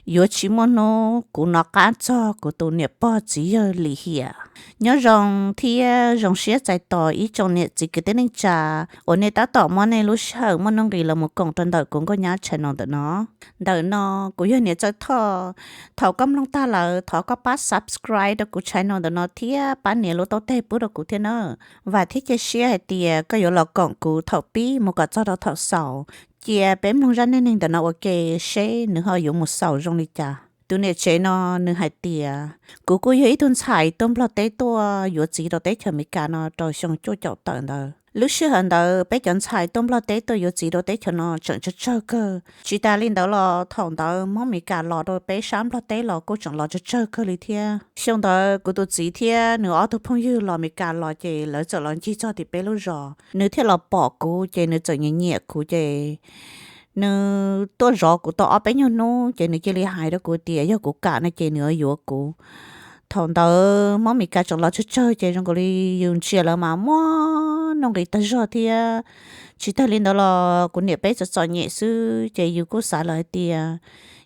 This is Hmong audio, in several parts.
yuav tsis muaj hnub kuv nov qab txog kuv tus niam pog txiv yawg lim hiam. Nyob zoo thiab zoo siab txais tos ib tsoom niam txiv kwv tij neej tsa uas nej tab tom muab nej lub sij hawm muaj nuj nqis los mus koom rau ntawm kuv Nkauj Nyab channel ntawm no. Ntawm no kuv yog Niam Txawj Thoj. Thaum koj mloog tag lawm thov koj pab subscribe rau kuv channel ntawm no thiab pab nias lub taub teg pub rau kuv thiab na. Vam thiab cia siab hais tias koj yuav los koom kuv thaum pib mus kom txog rau thaum xaus. Cia peb mloog zaj neej neeg ntawm no ua ke seb nws ho yuav mus xaus zoo li cas. Tus niam tsev no nws hais tias, kuv kuj yog ib tug ntxhais tuaj Nplog teb tuaj yuav txiv rau teb chaws Amelikas no rau xyoo cuaj caum tawm ntawd. Lub sij hawm ntawd peb cov ntxhais tuaj Nplog teb tuaj yuav txiv rau teb chaws no tseem tsawg tsawg kawg. Tsis tas li ntawd los thaum ntawd Hmoob Amelikas los rau peb sab Nplog teb los kuj tseem los tsawg tsawg kawg li thiab. Xyoo ntawd kuv tus txiv thiab nws ob tug phooj ywg los Amelikas los ces lawv txawm los ncig txog tim peb lub zos. Nws thiaj los pom kuv ces nws txawm nyiam nyiam kuv ces nws tuaj zov kuv tau ob peb nyuag hnub ces nws cia li hais rau kuv tias yog kuv kam no ces nws yuav yuav kuv. Thaum ntawd Hmoob Amelikas tseem los tsawg tsawg ces zoo nkaus li yus ntsia lawv mas muaj nuj nqis tag zog thiab. Tsis tas li ntawd los kuv niam peb txom txom nyem xwb ces yus kuj xav lawm hais tias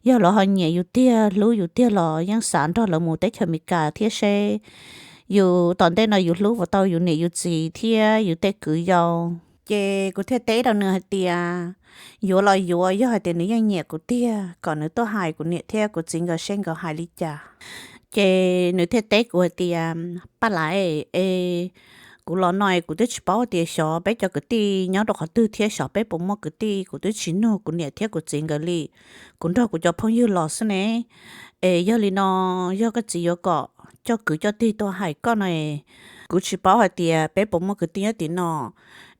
yog lawv ho nyiam yus tiag hlub yus tiag los yeej xav nrog lawv mus teb chaws Amelikas thiab seb yus tom ntej no yus hlub puas tau yus niam yus txiv thiab yus tej kwv yau. Ces kuv thiaj teb rau nws hais tias yuav los yuav, yog hais tias nws yeej nyiam kuv tiag kom nws tuaj hais kuv niam thiab kuv txiv nkawd seb nkawd hais li cas. Ces nws thiaj teb kuv hais tias, Paj Laiv, es kuv los no es kuv twb tsis paub tias xyov peb cov kwv tij nyob rau qhov twg thiab xyov peb puas muaj kwv tij, kuv twb tsis nug kuv niam thiab kuv txiv nkawd li. Kuv nrog kuv cov phooj ywg los xwb ne. Es yog li no, yog koj txiv yuav kom coj kwv coj tij tuaj hais koj no es kuv tsis paub hais tias peb puas muaj kwv tij nyob tim no.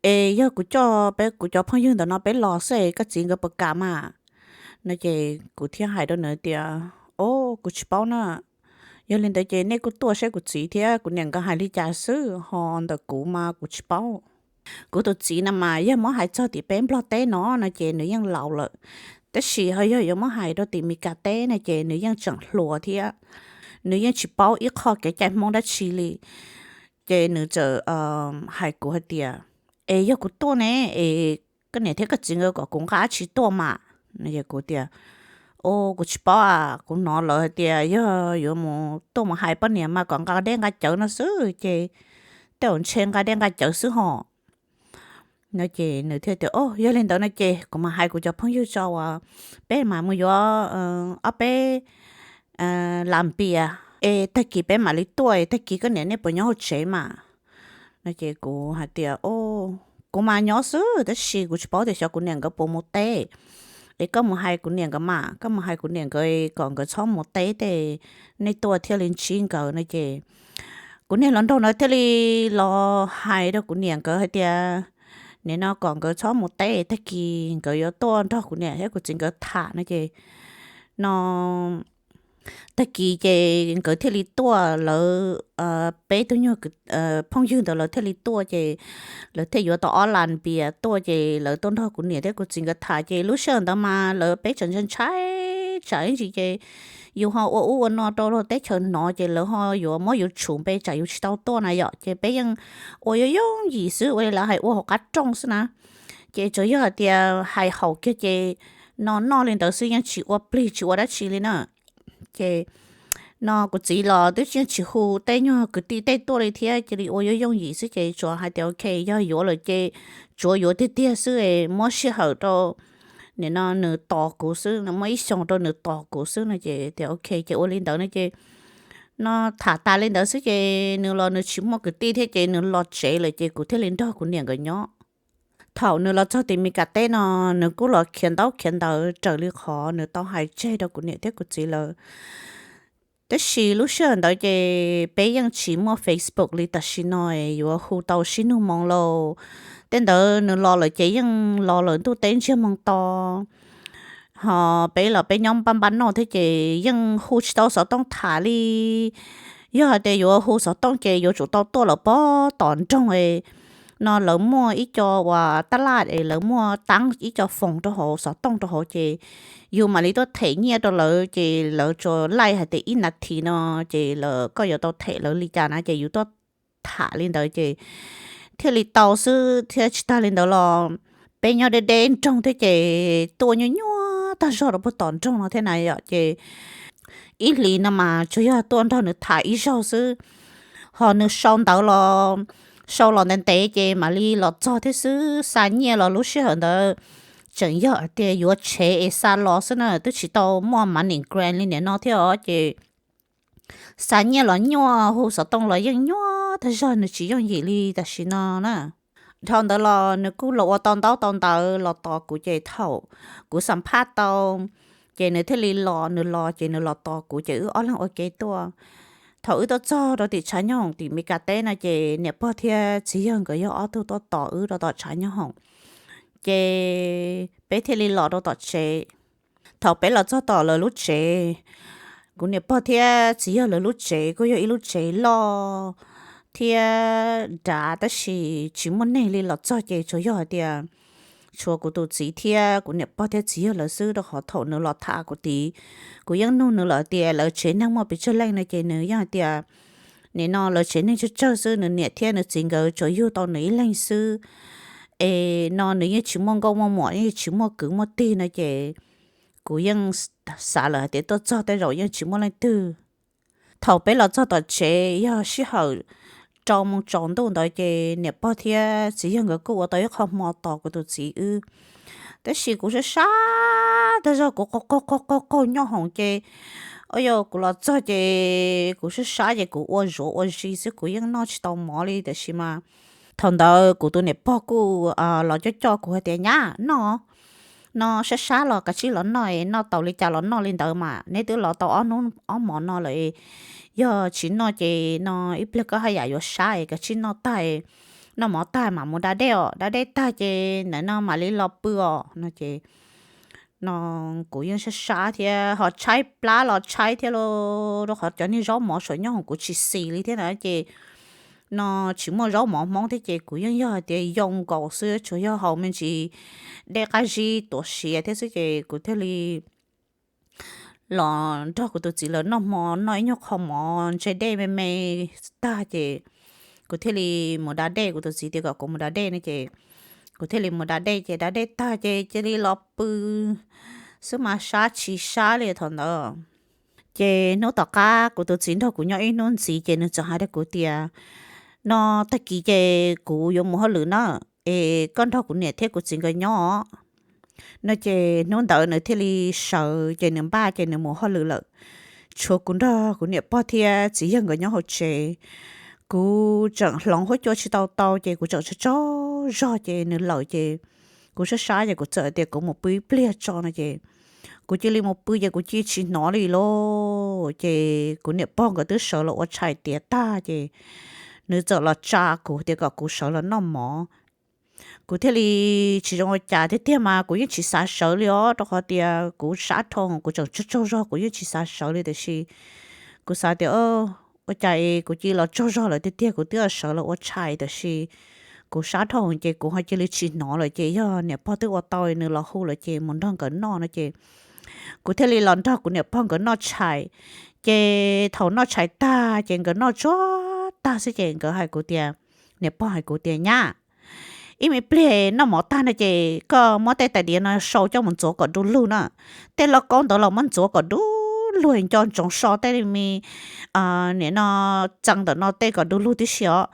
Es yog kuv coj peb kuv cov phooj ywg ntawm no peb los xwb es koj txiv nkawd puas kam mas? No ces kuv thiaj hais rau nws tias, O, kuv tsis paub na. Yog li ntawd ces nej kuj tuaj seb kuv txiv thiab kuv niam nkawd hais li cas xwb, ho ntawm kuv mas kuv tsis paub. Kuv tus txiv no mas yog muab hais txog tim peb Nplog teb no no ces nws yeej laus lawm, tab sis ho yog yuav muab hais rau tim Meskas teb no ces nws yeej tseem hluas thiab, nws yeej tsis paub ib qho kev cai Hmoob dab tsi li. Ces nws txawm hais kuv hais tias, Es yog kuv tuaj ne, es koj niam thiab koj txiv nkawd kom kuv nqa dab tsi tuaj mas? No es kuv tias, O, kuv tsis paub, kuv hnov lawv hais tias yog yuav mus tuaj mus hais poj niam mas kom nqa dej nqa cawv no xwb, ces tej zaum ntshe nqa dej nqa cawv xwb hos. No ces nws thiaj tias, O, yog li ntawd no ces kuv mam hais kuv cov phooj ywg tso uas peb mam mus yuav ob peb las npias, es tag kis peb mam li tuaj, es tag kis koj niam nej puas nyob hauv tsev mas? No ces kuv hais tias, O, kuv mas nyob xwb, tab sis kuv tsis paub tias xyov kuv niam nkawd puas mus teb. Es koj mus hais kuv niam nkawd mas, koj mus hais kuv niam nkawd kom nkawd txhob mus teb tej, nej tuaj thiaj li ntsib nkawd no ces kuv niag hluas nraug ntawd thiaj li los hais rau kuv niam nkawd hais tias, Nim no kom nkawd txhob mus teb, tag kis nkawd yuav tuaj nrog kuv niam thiab kuv txiv nkawd tham no ces, no tag kis ces nkawd thiaj li tuaj, lawv peb tug nyuag phooj ywg ntawd lawv thiaj li tuaj ces lawv thiaj yuav tau ob las npias tuaj ces lawv tuaj nrog kuv niam thiab kuv txiv nkawd tham ces lub sij hawm ntawd mas lawv peb tseem ntshai ntshai tsam ib ntsis ces yus ho ua ub ua no rau luag teb chaws hnov ces lawv ho yuav muab yus tshum npe tsam yus tsis tau tuaj na yom, ces peb yeej ua yooj yooj yim xwb, ua li lawv hais ua hauv qab rooj xwb na. Ces tsuas yog hais tias hais haum kiag ces no noj li ntawd xwb, yeej tsis ua plig tsis ua dab tsi li na. Ces no kuv txiv los twb yeej tsis hu tej nyuag kwv tij tej tuaj li thiab, cia li ua yooj yooj yim xwb ces tsuas hais tias ok, yog yuav lawm ces tsuav yuav tiag tiag xwb, muab sij hawm rau nim no nws tos kuv xwb, muab ib xyoos rau nws tos kuv xwb no ces tias ok ces ua li ntawd no ces no tham tas li ntawd xwb ces nws los nws tsis muaj kwv tij thiab ces nws los tsev lawm ces kuv thiaj li nrog kuv niam nkawd nyob. Thaum nws los txog tim Meskas teb no, nws kuj los khiav ntaub khiav ntawv raws li qhov nws tau hais tseg rau kuv niam thiab kuv txiv lawm. Tab sis lub sij hawm ntawd ces peb yeej tsis muaj Facebook li tam sim no yuav hu tau sib nug moo lauj. Tej ntawd nws los lawm ces yeej los lawm ntuj teb ntsiag moog to. Ho peb los peb nyob npaj npaj noj thiab ces yeej hu tsis tau xov tooj tham li. Yog hais tias yuav hu xov tooj ces yuav tsum tau tuaj lawm pob tom nroog no lawv muaj ib co uas taj laj es lawv muaj taab ib co foos rau hauv xov tooj rau hauv ces yus mam li tuaj them nyiaj rau lawv ces lawv tsuas laij hais tias ib nas this no ces lawv koj yuav tau them lawv li cas na ces yus tuaj tham li ntawd ces thiaj li tau xwb thiab. Tsis tag li ntawd los peb nyob deb deb nroog thiab ces tuaj nyuaj nyuaj tag zog rau puag tom nroog no thiab na yom. Ces ib hlis no mas tsuas yog tuaj nrog nws tham ib zaug xwb, ho nws sau ntawv los, sau los ntev ntev ces mam li los txog thiab xwb. Xa nyiaj los lub sij hawm ntawd tseem yog hais tias yuav tshev es xa los xwb na, twb tsis tau muaj money gram li nim no thiab os. Ces xa nyiaj los nyuaj, hu xov tooj los yeej nyuaj tag zog, nws tsis yooj yim li tam sim no na. Dhau ntawd los nws kuj los ua tau ntaub tau ntawv los tos kuv, ces thaum kuv xam phaj tau ces nws thiaj li los, nws los ces nws los tos kuv ces wb ob leeg ua ke tuaj. Thaum wb tuaj txog rau tim tshav nyooj hoom tim Meskas teb no ces niam pog thiab txiv yawg nkawd yog ob tug tuaj tos wb rau tom tshav nyooj hoom, ces peb thiaj li los rau tom tsev. Thaum peb los txog tom lawv lub tsev, kuv niam pog thiab txiv yawg lawv lub tsev kuj yog ib lub tsev loj thiab dav, tab sis tsis muaj neeg li. Los txog ces tsuas yog hais tias tshuav kuv tus txiv thiab kuv niam pog thiab txiv yawg lawv xwb, rau qhov thaum nws los tham kuv tid, kuv yeej nug nws lawm tias lawv tsev neeg muaj pes tsawg leej no ces nws yeej hais tias nim no lawv tsev neeg tsawg tsawg xwb, nws niam thiab nws txiv nkawd tsuas yug tau nws ib leeg xwb. Es no nws yeej tsis muaj nkauj muaj muam, yeej tsis muaj kwv muaj tij no ces kuv yeej xav lawm hais tias tuaj txog tej zaum yeej tsis muaj leej twg. Thaum peb los txog tom tsev yog sij hawm rau moos tsaus ntuj ntawd ces niam pog thiab txiv yawg nkawd kuj ua tau ib qho hmo tos kuv tus txiv wb. Tab sis kuv sab sab tag zog, kuv qaug qaug qaug qaug nyooj hoom ces, o yog kuv los txog ces kuv sab sab ces kuv ua zuav ua zis xwb, kuv yeej noj tsis tau mov li. Tab sis mas thaum ntawd kuv tus niam pog kuj los coj coj kuv hais tias nyab, noj, no sab sab los kav tsij los noj, noj tau li cas los noj li ntawd mas, neb twb los tau ob hnub ob hmos no lawm, yog tsis noj ces no ib pliag koj haj yam yuav sab, kav tsij noj tag, noj mov tag mam mus da dej os, da dej tag ces ntawm no mam li los pw os no ces no kuv yeej sab sab thiab ho tshaib plab los tshaib thiab lauj, rau qhov cov niag zaub mov saum nyooj hoom kuv tsis xis li thiab na ces no tsis muaj zaub mov Hmoob thiab ces kuv yeej yog hais tias yoo nkaus xwb, tsuas yog haus me ntsis dej qab zib tuav siav thiab xwb ces kuv thiaj li los nrog kuv tus txiv lawv noj hmo, noj ib nyuag qho mov ntse dej me me tag ces kuv thiaj li mus da dej. Kuv tus txiv tias kom kuv mus da dej no ces kuv thiaj li mus da dej ces da dej tag ces cia li los pw xwb mas sab tsis sab li thaum ntawd. Ces hnub tom qab kuv tus txiv nrog kuv nyob ib hnub ntxiv ces nws txawm hais rau kuv tias no tag kis ces kuv yuav mus hauj lwm na, es koj nrog kuv niam thiab kuv txiv nkawd nyob no ces hnub ntawd nws thiaj li sawv ces nws npaj ces nws mus hauj lwm lawm. Tshuav kuv nrog kuv niam pog thiab txiv yawg nkawd nyob hauv tsev. Kuv tseem hloov huab cua tsis tau tau ces kuv tseem tsaug tsaug zog ces nws lawm ces kuv sab sab ces kuv txawm tias kuv mus pw ib pliag tso no ces kuv cia li mus pw ces kuv cia tsis hnov li lauj. Ces kuv niam pog nkawd twb sawv los ua tshais tiav tag ces nws txawm los tsa kuv tias kom kuv sawv los noj mov. Kuv thiaj li tsis zoo ua cas tiag tiag mas kuv yeej tsis xav sawv li os, rau qhov tias kuv sab dhau, kuv tseem tsaug tsaug zog kuv yeej tsis xav sawv li. Tiam sis kuv xav tias ua cas es kuv cia los tsaug zog lawm tiag tiag kuv twb sawv los ua tshais tiam sis kuv sab dhau ces kuv ho cia li tsis hnov lawm ces yog niam pog twb ua tau nws los hu lawm ces mus nrog nkawd noj no ces kuv thiaj li los nrog kuv niam pog nkawd noj tshais. Ces thaum noj tshais tag ces nkawd noj tsuag tag xwb ces nkawd hais kuv tias, niam pog hais kuv tias nyab, ib me pliag noj mov tag no ces koj muab tej tais diav no sau coj mus ntxuav kom du lug na. Tej lauj kaub ntawd los muab ntxuav kom du lug nco ntsoov so tej me nim no txee ntawm no tej kom du lug tib si os.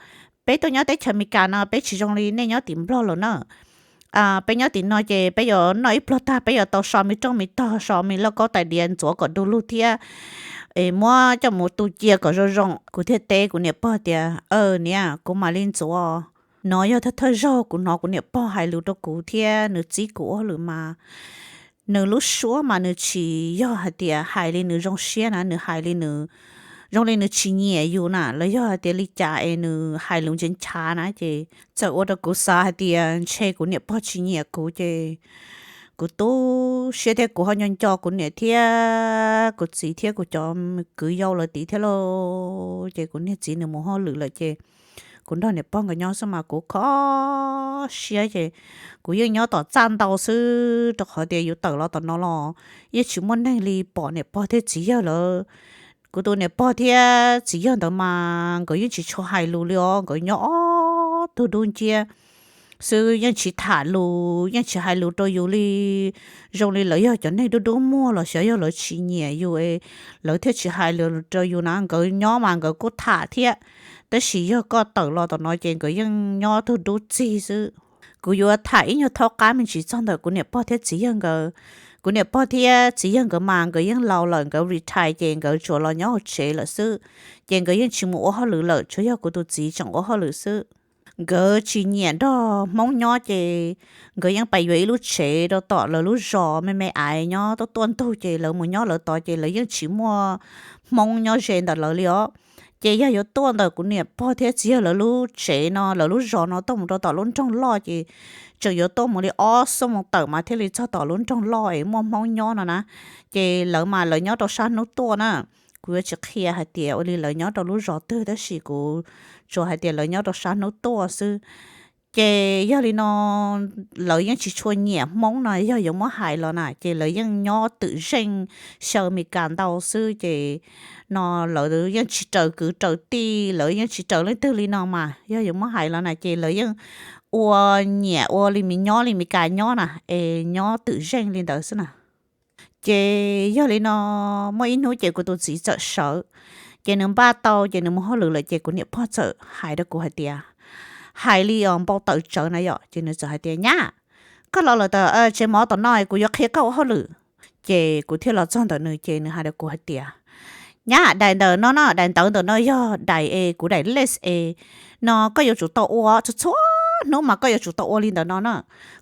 Peb tuaj nyob teb chaws Amelikas no peb tsis zoo li nej nyob tim Nplog lawm na. Peb nyob tim no ces peb yuav noj ib pluag tag peb yuav tau so me rooj me tog, so me lauj kaub tais diav ntxuav kom du lug thiab es muab coj mus tu cia kom zoo zoo. Kuv thiaj teb kuv niam pog tias, niam, kuv mam li ntxuav. No yog thawj thawj zaug kuv hnov kuv niam pog hais lus rau kuv thiab nws txib kuv ua hauj lwm mas nws lub suab mas nws tsis yog hais tias hais li nws zoo siab na, nws hais li nws zoo li nws tsis nyiam yus na los yog hais tias li cas es nws hais lus nchav nchav na ces txawm ua rau kuv xav hais tias ntshe kuv niam pog tsis nyiam kuv ces kuv tu siab thiab kuv ho nco nco kuv niam thiab kuv txiv thiab kuv cov kwv yau lawv tid thiab lauj. Ces kuv niag txiv nws mus hauj lwm lawm ces kuv nrog niam pog nkawd nyob xwb mas kuv kho siab ces kuv yeej nyob tom txaj ntau xwb rau qhov tias yus tawm los tom no los yeej tsis muaj neeg li pom niam pog thiab txiv yawg lawv. Kuv tus niam pog thiab txiv yawg ntawd mas nkawd yeej tsis tshua hais lus li os, nkawd nyob ob tug dub nciab xwb, yeej tsis tham lus, yeej tsis hais lus rau yus li. Zoo li lawv yog cov neeg dub dub muag los xyov yog lawv tsis nyiam yus, lawv thiaj tsis hais lus rau yus na. Nkawd nyob mas nkawd kuj tham thiab, tab sis yog koj tawm los tom no ces nkawd yeej nyob tug dub txig xwb. Kuv yuav tham ib nyuag thaub qab me ntsis txog ntawm kuv niam pog thiab txiv yawg nkawd. Kuv niam pog thiab txiv yawg nkawd mas nkawd yeej laus lawm, nkawd retire ces nkawd tsuas los nyob hauv tsev lawm xwb. Ces nkawd yeej tsis mus ua hauj lwm lawm, tsuas yog kuv tus txiv tseem ua hauj lwm xwb. Nkawd tsis nyiam nrog Hmoob nyob ces nkawd yeej pais yuav ib lub tsev rau tom lawv lub zos me me ais nyob tuaj tuaj ntug ces lawv mus nyob lawv tod ces lawv yeej tsis muaj Hmoob nyob ze ntawm lawv li os. Ces yog yuav tuaj ntawm kuv niam pog thiab txiv yawg lawv lub tsev no, lawv lub zos no tuaj mus rau tom lub nroog loj ces tseem yuav tuaj mus li ob xuab moos tawm mas thiaj li txog tom lub nroog loj es muaj Hmoob nyob no na. Ces lawv mas lawv nyob rau sab hnub tuaj na. Kuv yuav tsis qhia hais tias ua li lawv nyob rau lub zos twg tab sis kuv tsuas hais tias lawv nyob rau sab hnub tuaj xwb. Ces yog li no lawv yeej tsis tshua nyiam Hmoob no, yog yuav muab hais los na ces lawv yeej nyob twm zeej xyaw Meskas ntau xwb ces no lawv yeej tsis raws kwv raws tij, lawv yeej tsis raws leej twg li no mas yog yuav muab hais los na ces lawv yeej ua nyiam ua li Mes nyob li Meskas nyob na, es nyob twm zeej li ntawd xwb na. Ces yog li no muaj ib hnub ces kuv tus txiv txawm sawv, ces nws npaj tau ces nws mus hauj lwm lawm ces kuv niam pog txawm hais rau kuv hais tias, hais li os npau taws tsawv na yom, ces nws txawm hais tias, nyab, koj los lawm tom tsev mov tom no kuv yuav qhia koj ua hauj lwm. Ces kuv thiaj los txog ntawm nws ces nws hais rau kuv hais tias, nyab, daim ntawm no no, daim ntawv ntawm no yog daim es kuv daim list es no koj yuav tsum tau ua txhua txhua hnub mas koj yuav tsum tau ua li ntawm no na.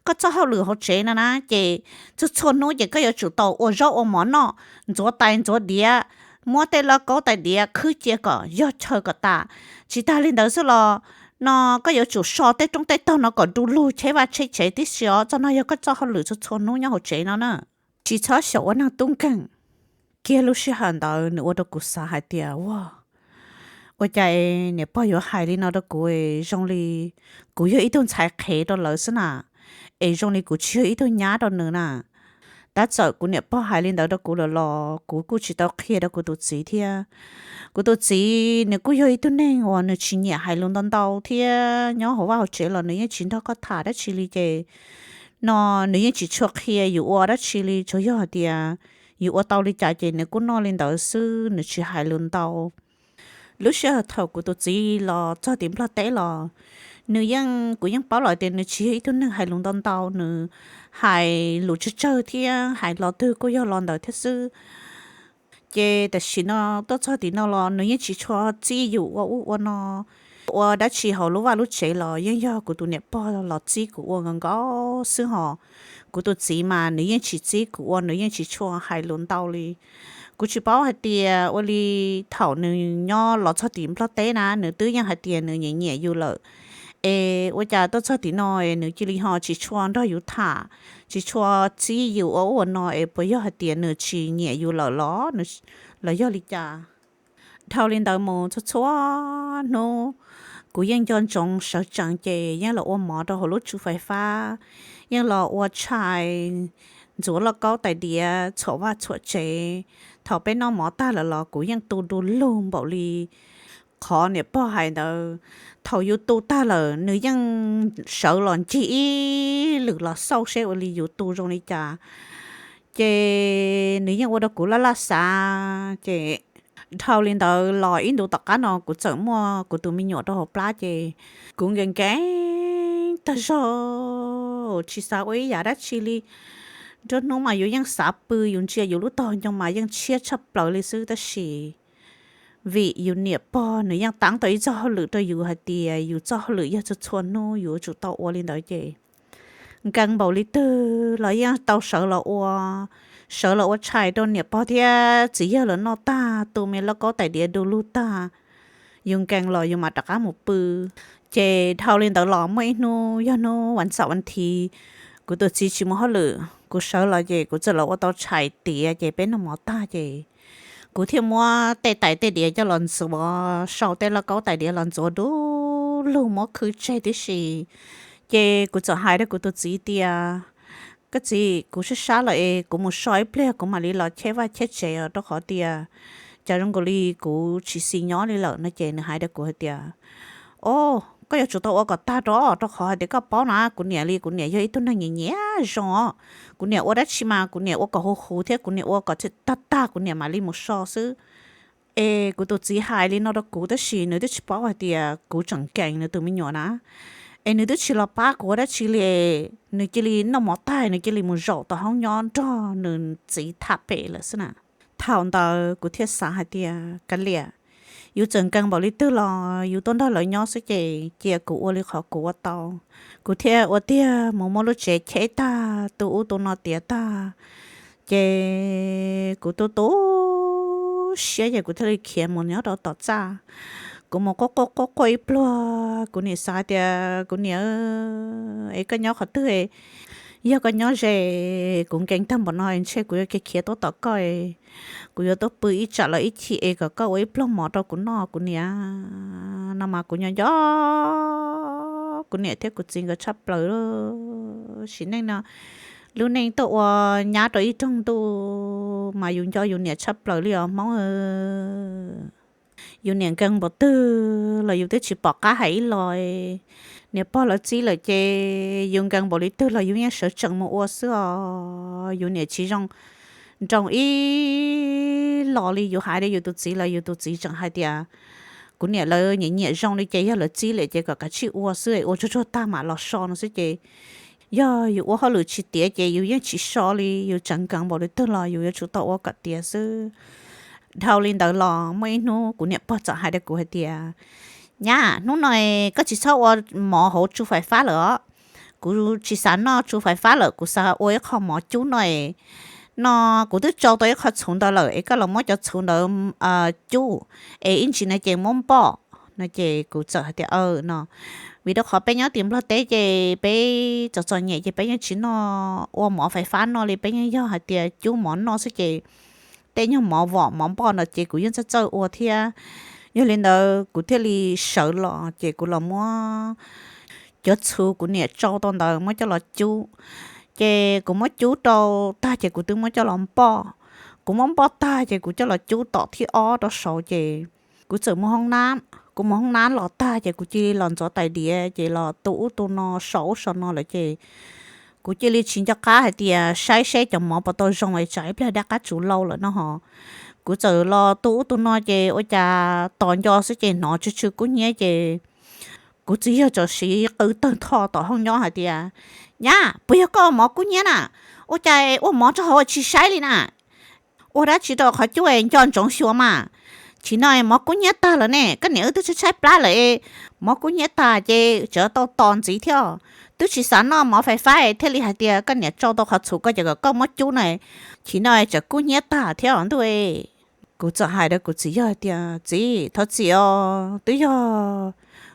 Koj txoj hauj lwm hauv tsev no na ces txhua txhua hnub ces koj yuav tsum tau ua zaub ua mov noj, ntxuav tais ntxuav diav, muab tej lauj kaub tais diav khwb cia kom yog chaw kom tas. Tsis tag li ntawd xwb los no koj yuav tsum so tej roob tej tog no kom du lug cheb vaj cheb tsev tib si os. Txoj no yog koj txoj hauj lwm txhua txhua hnub nyob hauv tsev no na. Tsis txhob xyaum ua neeg tub nkeeg. Kiag lub sij hawm ntawd nws ua rau kuv xav hais tias, ua, ua cas niam pog yuav hais li no rau kuv, zoo li kuv yog ib tug ntxhais qhev rau lawv xwb na, es zoo li kuv tsis yog ib tug nyab rau nws na. Tab txawm kuv niam pog hais li ntawd rau kuv lawm los kuv kuj tsis tau qhia rau kuv tus txiv thiab. Kuv tus txiv nws kuj yog ib tug neeg uas nws tsis nyiam hais lus ntau ntau thiab nyob hauv vaj hauv tsev los nws yeej tsis nrog koj tham dab tsi li ces no nws yeej tsis tshua qhia yus ua dab tsi li, tsuas yog hais tias yus ua tau li cas ces nws kuj noj li ntawd xwb, nws tsis hais lus ntau. Lub sij hawm thaum kuv tus txiv los txog tim Nplog teb los nws yeej, kuv yeej paub lawm tias nws tsis yog ib tug neeg hais lus ntau ntau, nws hais lus tsawg tsawg thiab hais los twg kuj yog los ntawd thiab xwb. Ces tam sim no tuaj txog tim no los nws yeej tsis tshua txib yus ua ub ua no, ua dab tsi hauv lub vaj lub tsev los yeej yog kuv tus niam pog los txib kuv ua nkaus nkaus xwb hos. Kuv tus txiv mas nws yeej tsis txib kuv ua, nws yeej tsis tshua hais lus ntau li. Kuv tsis paub hais tias ua li thaum nws nyob los txog tim Nplog teb na nws twb yeej hais tias nws nyiam nyiam yus lawm, es ua cas tuaj txog tim no es nws cia li ho tsis tshua nrog yus tham, tsis tshua txib yus ua ub ua no, es puas yog hais tias nws tsis nyiam yus lawm los, los yog li cas? Dhau li ntawd mus txhua txhua hnub kuv yeej nco ntsoov sawv tsees ces yeej los ua mov rau hauv lub tsu fais fab, yeej los ua tshais, ntxuav lauj kaub tais diav txhuam vaj txhuam tsev. Thaum peb noj mov tag lawm los kuv yeej tu du lug npaum li qhov niam pog hais ntawd. Thaum yus tu tag lawm nws yeej sawv los ncig ib lwm los xauj seb ua li yus tu zoo li cas. Ces nws yeej ua rau kuv laj laj xav. Ces dhau li ntawd los ib ntus tom qab no kuv txawm muaj kuv tus me nyuam rau hauv plab ces kuv nkees nkees tag zog, tsis xav ua ib yam dab tsi li. Nruab hnub mas yus yeej xav pw, yus ntsia yus lub tog ncoo mas yeej tshiab tshaj plaws li xwb, tab sis vim yus niam pog nws yeej tab tau ib txoj hauj lwm rau yus hais tias yus txoj hauj lwm yog txhua txhua hnub yus yuav tsum tau ua li ntawd ces nkees npaum li twg los yeej tau sawv los ua, sawv los ua tshais rau niam pog thiab txiv yawg lawv noj tag, tu me lauj kaub tais diav du lug tag, yus nkees los yus mam rov qab mus pw. Ces dhau li ntawd los muaj ib hnub yog hnub vas xaum vas thiv, kuv tus txiv tsis mus hauj lwm, kuv sawv los ces kuv txawm los ua tau tshais tiav ces peb noj mov tag ces kuv thiaj muab tej tais tej diav coj los ntxuav, sau tej lauj kaub tais diav los ntxuav du lug muab khwb tseg tib si. Ces kuv txawm hais rau kuv tus txiv tias, koj txiv, kuv sab sab lawm es kuv mus so ib pliag kuv mam li los cheb vaj cheb tsev os, rau qhov tias cas zoo nkaus li kuv tsis xis nyob li lawm no. Ces nws hais rau kuv hais tias, o, koj yuav tsum tau ua kom tag rau, rau qhov hais tias koj paub na, kuv niam li kuv niam yog ib tug neeg nyiam nyiam zoo os. Kuv niam ua dab tsi mas kuv niam ua kom huv huv thiab kuv niam ua kom tag tag kuv niam mam li mus so xwb. Es kuv tus txiv hais li no rau kuv tab sis nws twb tsis paub hais tias kuv tseem nkees nws tus me nyuam na. Es nws twb tsis los pab kuv ua dab tsi li, nws cia li noj mov tag nws cia li mus zaum tom hoob nyob nrog nws txiv tham pem lawm xwb na. Thaum ntawd kuv thiaj xav hais tias kav liam, yus txawm nkees npaum li twg los yus tuaj nrog lawv nyob xwb ces cia kuv ua li qhov kuv ua tau. Kuv thiaj ua tiag mus muab lub tsev cheb tag, tu ub tu no tiav tag, ces kuv tu tu siab ces kuv thiaj li khiav mus nyob rau tom txaj. Kuv mus quaj quaj quaj quaj ib pluag, kuv niam xav tias kuv niam, es koj nyob qhov twg? Yog koj nyob ze, kuv nkees tag npaum no ntshe kuv yuav khiav tuaj tom koj, kuv yuav tuaj pw ib tsam los ib chim es kom koj ua ib pluag mov rau kuv noj kuv niam. No mas kuv nyob nco kuv niam thiab kuv txiv nkawd tshaj plaws. Sim neej no lub neej tuaj ua nyab rau ib rooj ntuj mas yus nco yus niam tshaj plaws li os Hmoob. Yus niam nkees npaum twg los yus twb tsis pom qab hais ib los. Niam pog lawv txib lawm ces yus nkees npaum li twg los yus yeej sawv tsees mus ua xwb os. Yus niam tsis zoo nroo ib los li, yus hais rau yus tus txiv los yus tus txiv tseem hais tias kuv niam lawv nyiam nyiam zoo li ces yog lawv txib lawm ces kom kav tsij ua xwb, ua tsuag tsuag tag mam los so no xwb ces yog yus ua hauj lwm tsis tiav ces yus yeej tsis so li, yus tseem nkees npaum li twg los yus yuav tsum tau ua kom tiav xwb. Dhau li ntawd los muaj ib hnub kuv niam pog txawm hais rau kuv hais tias, nyab, hnub no koj tsis txhob ua mov hauv tsu fais fab lawm os. Kuv tsis xav noj tsu fais fab lawm, kuv xav ua ib qho mov cub no no. Kuv twb tsau tau ib qho txhuv ntawd lawm es koj los muab cov txhuv ntawd cub es ib ntsis no ces muab npoj no. Ces kuv txawm hais tias no, vim rau qhov peb nyob tim Nplog teb ces peb txom txom nyem ces peb yeej tsis noj ua mov fais fab noj li, peb yeej yog hais tias cub mov noj xwb ces tej nyuag mov vom mov npoj no ces kuv yeej txawj txawj ua thiab. Yog li ntawd kuv thiaj li sawv los ces kuv los muab cov txhuv kuv niam tsau tau ntawd muab coj los cub. Ces kuv muab cub rau tag ces kuv twb muab coj los npoj. Kuv muab npoj tag ces kuv coj los cub tom thib ob rau saud ces kuv txawm mus hoob nab. Kuv mus hoob nab los tag ces kuv cia li los ntxov tais diav ces los tu ub tu no so ub so no lawm ces kuv cia li tsis nco qab hais tias saib seb cov mov puas tau zoo es tsam ib pliag dab qab tsuv lau lawm no ho. Kuv txawm los tu ub tu no ces ua cas tos nco xwb ces hnov tsw tsw kub hnyiab ces kuv txiv yawg txawm siv qw tawg tho tom hoob nyob hais tias, nyab, puas yog koj mov kub hnyiab na? Ua cas ua mov rau hauv tsis saib li na? Ua dab tsi rau qhov cub nco ntsoov xyuas mas. Chim no mov kub hnyiab tag lawm ne, koj niam wb twb tshaib tshaib plab lawm, mov kub hnyiab tag ces tseem tau tos ntxiv thiab. Twb tsis xav noj mov fais fab thiaj li hais tias koj niam tsau tau qhov txhuv ko ces kom koj muab cub no, chim no tseem kub hnyiab tag thiab ntuj. Kuv txawm hais rau kuv txiv yawg tias, txiv, thov txim os, twb yog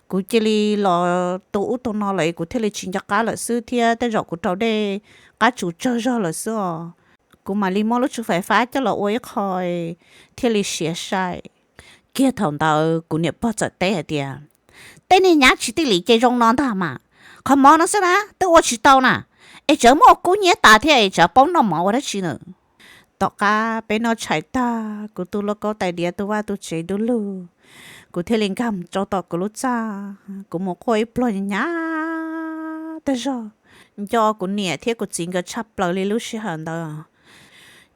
kuv cia li los tu ub tu no lawm kuv thiaj li tsis nco qab lawm xwb thiab tej zaum kuv raug dej qab tsuv tsawg zog lawm xwb os. Kuv mam li muab lub tsu fais fab coj los ua ib qho thiaj li siav sai. Kiag thaum ntawd kuv niam pog txawm teb hais tias, tej niag nyab tsis tij lim ces zoo no ntag mas. Qhov mov no xwb na twb ua tsis tau na, es tseem muab ua kub hnyiab tas thiab es tseem paub noj mov ua dab tsi na? Tom qab peb noj tshais tag kuv tu lauj kaub tais diav tu vaj tu tsev du lug, kuv thiaj li nkag rau tom kuv lub txaj, kuv mus quaj ib pluag hnyav tag zog. Nco kuv niam thiab kuv txiv nkawd tshaj plaws li lub sij hawm ntawd.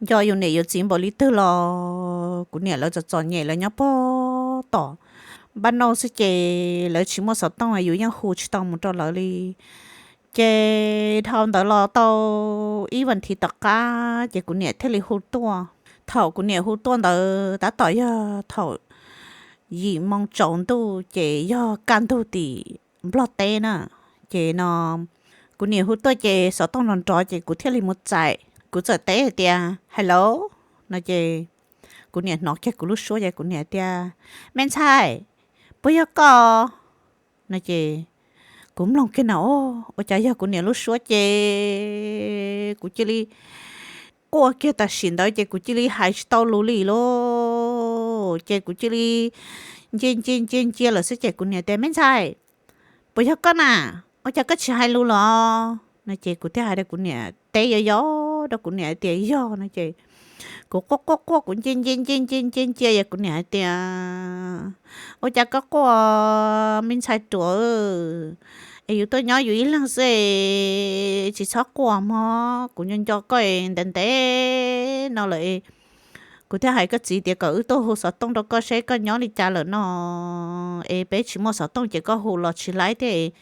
Nco yus niam yus txiv npaum li twg los kuv niam lawv txom txom nyem lawv nyob pog tom npaj nauj xwb ces lawv tsis muaj xov tooj yus yeej hu tsis tau mus rau lawv li. Ces dhau ntawd los tau ib vas thiv tom qab ces kuv niam thiaj li hu tuaj. Thaum kuv niam hu tuaj ntawd tab tom yog thaum yim moo tsaus ntuj ces yog kaj ntug tim Nplog teb na. Ces no kuv niam hu tuaj ces xov tooj nrov nrov ces kuv thiaj li mus txais. Kuv txawm teb hais tias, hello, no ces kuv niam hnov kiag kuv lub suab ces kuv niam tias, me ntxhais, puas yog koj? No ces kuv mloog kiag na, ua cas yog kuv niam lub suab ces kuv cia li quaj kiag tam sim ntawd ces kuv cia li hais tsis tau lus li lauj. Ces kuv cia li ncia ncia ncia ncia lawm xwb ces kuv niam tias, me ntxhais, puas yog koj na? Ua cas koj tsis hais lus los? No ces kuv thiaj hais rau kuv niam teb yau yau rau kuv niam tias yog no ces Kuv quaj quaj quaj, kuv nce nce nce nce nce nce, yog kuv niam hais tias, ua cas koj quaj me ntxhais ruam, es yus tuaj nyob yus ib leeg xwb, tsis txhob quaj mog, kuv nco nco koj ntev ntev no lawm. Kuv thiaj hais koj txiv tias kom wb tuaj hu xov tooj rau koj seb koj nyob li cas lawm no, es peb tsis muaj xov tooj ces koj hu los tsis laib thiab,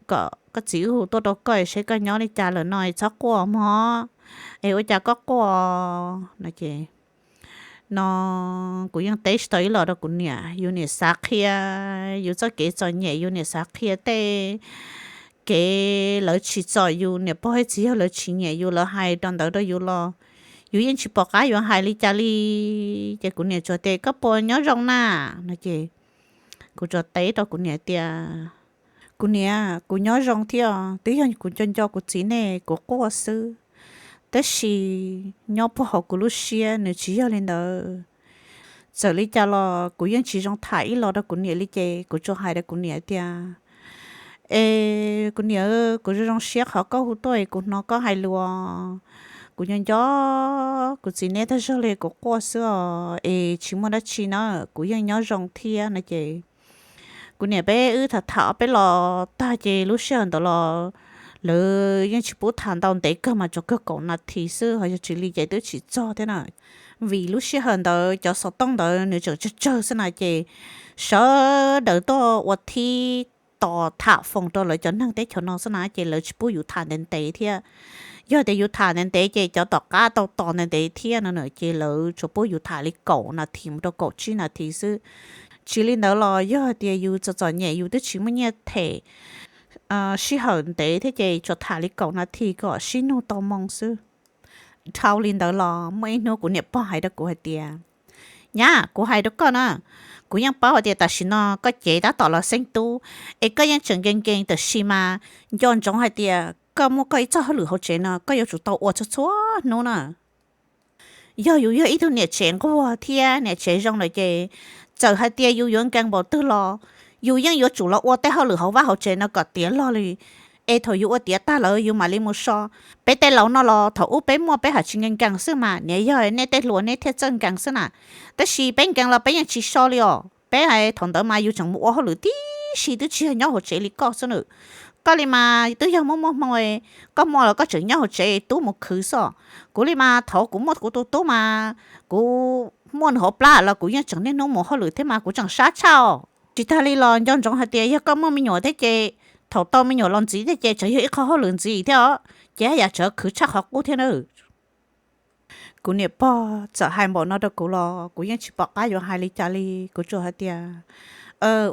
kom koj txiv wb hu tuaj rau koj seb koj nyob li cas lawm no es txhob quaj mog, es ua cas koj quaj no ces no kuv yeej teb tsis tau ib los rau kuv niam. Yus niam xav qhia yus txoj kev txom nyem, yus niam xav qhia tej kev lawv tsim txom yus niam pog thiab txiv yawg, lawv tsis nyiam yus, lawv hais rau ntawd rau yus los yus yeej tsis pom qab yuav hais li cas li. Ces kuv niam tsuas tias, koj puas nyob zoo na? No ces kuv tsuas teb rau kuv niam tias, kuv niam, kuv nyob zoo thiab, twb yog kuv nco nco kuv txiv nej kuv quaj xwb, tab sis nyob puag hauv kuv lub siab nws tsis yog li ntawd. Txawm li cas los kuv yeej tsis zoo tham ib los rau kuv niam li ces kuv tsuas hais rau kuv niam tias, es kuv niam, kuv zoo zoo siab qhov koj hu tuaj es kuv hnov koj hais lus, kuv nco nco kuv txiv neb tag zog li kuv quaj xwb os, es tsis muaj dab tsi na, kuv yeej nyob zoo thiab no ces kuv niam peb wb tham tham peb los tag ces lub sij hawm ntawd los lawv yeej tsis pub tham ntau ntev kawg mas tsuas kawg kaum nas this xwb, ho yog tsis li ces twb tsis txog thiab na. Vim lub sij hawm ntawd cov xov tooj ntawd nws tseem tsawg tsawg xwb na ces sawv daws tuaj ua thib tos tham foos rau lawv cov neeg teb chaws no xwb na ces lawv tsis pub yus tham ntev ntev thiab. Yog tias yus tham ntev ntev ces cov tom qab tau tos ntev ntev thiab no ces lawv tsuas pub yus tham li kaum nas this mus rau kaum tsib nas this xwb. Tsis li ntawd los yog tias yus txom txom nyem yus twb tsis muaj nyiaj them sij hawm ntev thiab ces tsuas tham li kaum nas this kom sib nug tau moo xwb. Dhau li ntawd los muaj ib hnub kuv niam pog hais rau kuv hais tias, nyab, kuv hais rau koj na, kuv yeej paub hais tias tam sim no koj cev tab tom los xeeb tub es koj yeej tseem nkees nkees, tab sis mas nco ntsoov hais tias koj muaj koj ib txoj hauj lwm hauv tsev no koj yuav tsum tau ua txhua txhua hnub na. Yog yus yog ib tug niam tsev nquag thiab niam tsev zoo lawm ces txawm hais tias yus yuav nkees npaum twg los yus yeej yuav tsum los ua tej hauj lwm hauv vaj hauv tsev no kom tiav log li, es thaum yus ua tiav tag lawm yus mam li mus so. Peb tej laus no los thaum ub peb muaj peb ham tsis nkees nkees xwb mas, niaj yog nej tej hluas nej thiaj txawj nkees xwb na. Tab sis peb nkees los peb yeej tsis so li os. Peb hais thaum ntawd mas yus tseem mus ua hauj lwm tib si twb tsis yog nyob hauv tsev li koj xwb na. Koj li mas twb yog muaj muaj hmoo, koj muaj los koj tseem nyob hauv tsev tub mus khwv xwb. Kuv li mas thaum kuv muaj kuv tus tub mas kuv muaj nws hauv plab los kuv yeej tseem niaj hnub mus hauj lwm thiab mas kuv tseem sab tshaj os. Tsis tag li los nco ntsoov hais tias yog koj muaj me nyuam thiab ces thaum tau me nyuam los ntxiv thiab ces tseem yog ib qho hauj lwm ntxiv thiab os, ces haj yam tseem khwv tshaj qhov qub thiab na. Kuv niam pog txawm hais npaum no rau kuv los kuv yeej tsis pom qab yuav hais li cas li, kuv tsuas hais tias,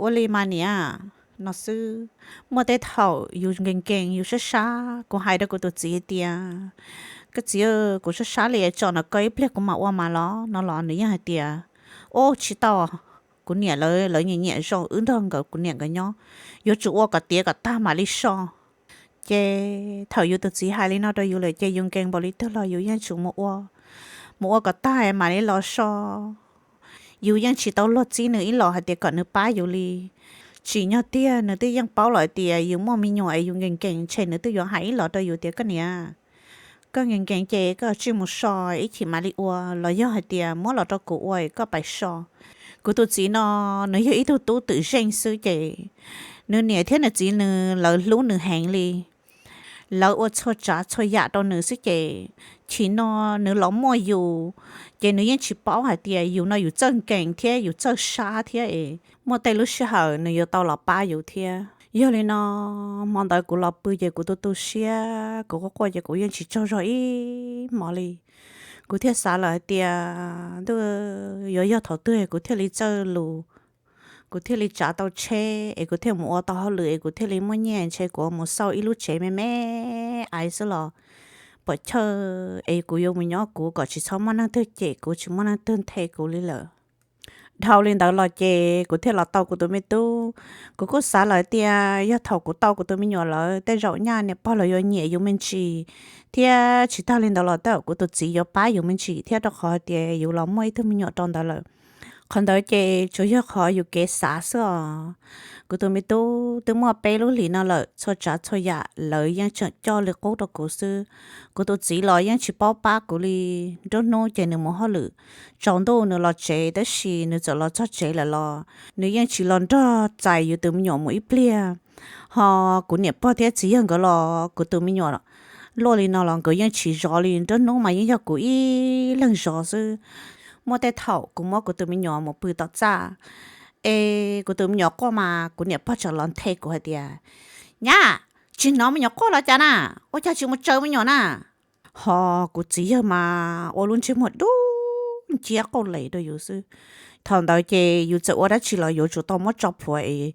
ua li mas niam, no xwb. Muaj tej thaum yus nkees nkees yus sab sab, kuv hais rau kuv tus txiv hais tias, koj txiv, kuv sab sab li tso no koj ib pliag kuv mam ua mas los no los nws yeej hais tias, ub, tsis tau, kuv niam lawv lawv nyiam nyiam zoo wb nrog nkawd kuv niam nkawd nyob, yuav tsum ua kom tiav kom tag mam li so. Ces thaum yus tus txiv hais li no rau yus lawm ces yus nkees npaum li twg los yus yeej tsum mus ua, mus ua kom tag mam li los so. Yus yeej tsis tau luag txib nws ib los hais tias kom nws pab yus li. Tsim nyog tiag nws twb yeej paub lawm tias yus muaj me nyuam es yus nkees nkees ntshe nws twb yuav hais ib los rau yus tias koj niam, koj nkees nkees ces koj tsij mus so ib chim mam li ua, los yog hais tias muab los rau kuv ua es koj pais so. Kuv tus txiv no nws yog ib tug tub twm zeej xwb ces nws niam thiab nws txiv nws lawv hlub nws heev li. Lawv ua txhua tsav txhua yam rau nws xwb ces chim no nws los muaj yus, ces nws yeej tsis paub hais tias yus no yus txawj nkees thiab yus txawj sab thiab es muaj tej lub sij hawm nws yuav tau los pab yus thiab. Yog li no hmo ntawd kuv los pw ces kuv tu tu siab kuv quaj quaj ces kuv yeej tsis tsaug zog ib hmo li. Kuv thiaj xav lawm hais tias, ntuj, yuav yog thaum twg kuv thiaj li txawj lus, kuv thiaj li tsav tau tsheb es kuv thiaj mus ua tau hauj lwm es kuv thiaj li muaj nyiaj ntshe kuv mus xauj ib lub tsev me me aiv xwb los pom chawj es kuv yuav mus nyob kuv kom tsis txhob muaj neeg twg cem kuv tsis muaj neeg twg nthe kuv li lawm. Dhau li ntawd los ces kuv thiaj los tau kuv tus me tub. Kuv kuj xav lawm tias yog thaum kuv tau kuv tus me nyuam lawm tej zaum nyaj niam pog lawv yuav nyiam yus me ntsis, thiab tsis tag li ntawd los tej zaum kuv tus txiv yuav pab yus me ntsis thiab rau qhov hais tias yus los muaj ib tug me nyuam rau ntawd lawm. Qhov ntawd ces tsuas yog qhov yus kev xav xwb os. Kuv tus me tub twb muaj peb lub hlis no lawm, txhua tsav txhua yam lawv yeej tseem coj li qub rau kuv xwb. Kuv tus txiv los yeej tsis paub pab kuv li. Nruab hnub ces nws mus hauj lwm, tsaus ntuj nws los tsev, tab sis nws txawm los txog tsev lawm los nws yeej tsis los nrog txais yus tus me nyuam mus ib pliag. Ho kuv niam pog thiab txiv yawg nkawd los kuv tus me nyuam luaj li no los nkawd yeej tsis zov li. Nruab hnub mas yeej yog kuv ib leeg zov xwb. Muaj tej thaum kuv muab kuv tus me nyuam mus pw tom txaj, es kuv tus me nyuam quaj mas kuv niam pog tseem los nthe kuv hais tias, Nyab, tsis hnov me nyuam quaj los cas na? Ua cas tsis mus tsaws me nyuam na? Ho kuv txiv yawg mas ua lub ntsej muag dub nciab qauj les rau yus xwb. Thaum ntawd ces yus txawm ua dab tsi los yuav tsum tau muab tso plhuav es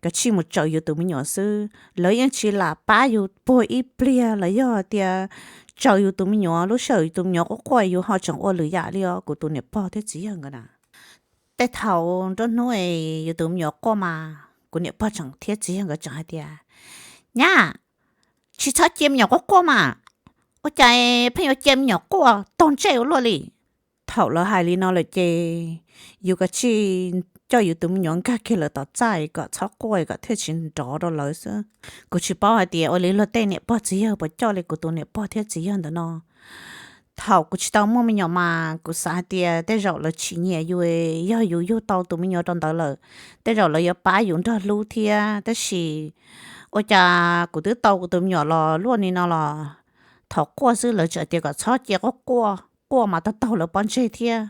kav tsij mus tsaws yus tus me nyuam xwb. Lawv yeej tsis lam pab yus puag ib pliag los yog tias tsaws yus tus me nyuam. Lub sij hawm yus tus me nyuam quaj quaj yus ho tseem ua lwm yam li os kuv tus niam pog thiab txiv yawg nkawd na. Tej thaum nruab hnub es yus tus me nyuam quaj mas kuv niam pog tseem thiab txiv yawg nkawd tseem hais tias, Nyab, tsis txhob cia me nyuam quaj quaj mas, ua cas pheej yuav cia me nyuam quaj taug ntsej ua luaj li? Thaum lawv hais li no lawm ces yus kav tsij coj yus tus me nyuam nkag kiag lawv tom txaj kom txhob quaj kom thiaj tsis nrov rau lawv xwb. Kuv tsis paub hais tias ua li luag tej niam pog txiv yawg puas coj li kuv tus niam pog thiab txiv yawg ntawm no. Thaum kuv tsis tau muaj me nyuam mas kuv xav hais tias tej zaum lawv tsis nyiam yus, yog yus yug tau tus me nyuam rau ntawd lawm, tej zaum lawv yuav pab yus nrog hlub thiab. Tab sis ua cas kuv twb tau kuv tus me nyuam los luaj li no los thaum quaj xwb lawv tseem tias kom txhob cia quaj quaj, quaj mas taug taug lawv pob ntseg thiab.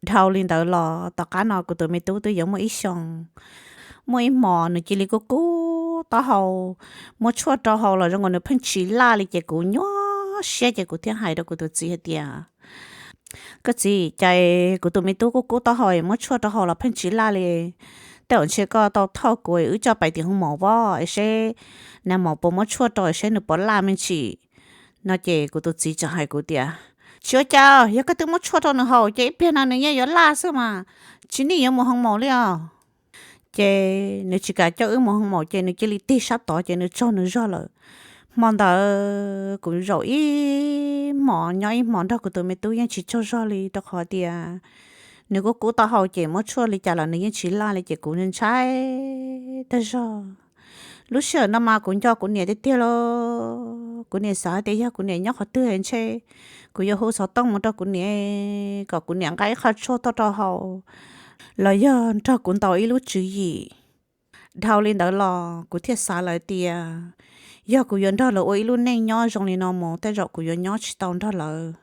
Dhau li ntawd los tom qab no kuv tus me tub twb yuav muaj ib xyoo, muaj ib hmos nws cia li kub kub taub hau, muab tshuaj rau haus los zoo nkaus nws pheej tsis laj li ces kuv nyuaj siab ces kuv thiaj hais rau kuv tus txiv hais tias, Koj txiv, cas kuv tus me tub kub kub taub hau es muab tshuaj rau haus los pheej tsis laj li? Tej zaum ntshe koj tau thauj kuv, wb coj pais tim hoo maum vov es seb nag maum puas muab tshuaj rau es seb nws puas laj me ntsis. No ces kuv tus txiv tseem hais kuv tias, Tsis ua cas, yog koj twb muab tshuaj rau nws haus ces ib pliag no nws yeej yuav laj xwb mas, tsis nij yuav mus hoo maum li os. Ces nws tsis kam coj wb mus hoo maum ces nws cia li tig sab tod ces nws tsaug nws zog lawm. Hmo ntawd kuv zaum ib hmos nyob ib hmos nrog kuv tus me tub yeej tsis tsaug zog li rau qhov tias nws kub kub taub hau ces muab tshuaj li cas los nws yeej tsis laj li ces kuv ntshai tag zog. Lub sij hawm no mas kuv nco kuv niam tiag tiag lauj. Kuv niam xav tias yog kuv niam nyob qhov twg ntshe kuv yuav hu xov tooj mus rau kuv niam kom kuv niam nqa ib qho tshuaj tuaj rau haus los yog nrog kuv ntaus ib lub tswv yim. Dhau li ntawd los kuv thiaj xav lawm tias yog kuv yuav nrog lawv ua ib lub neej nyob zoo li no mus tej zaum kuv yuav nyob tsis tau nrog lawv.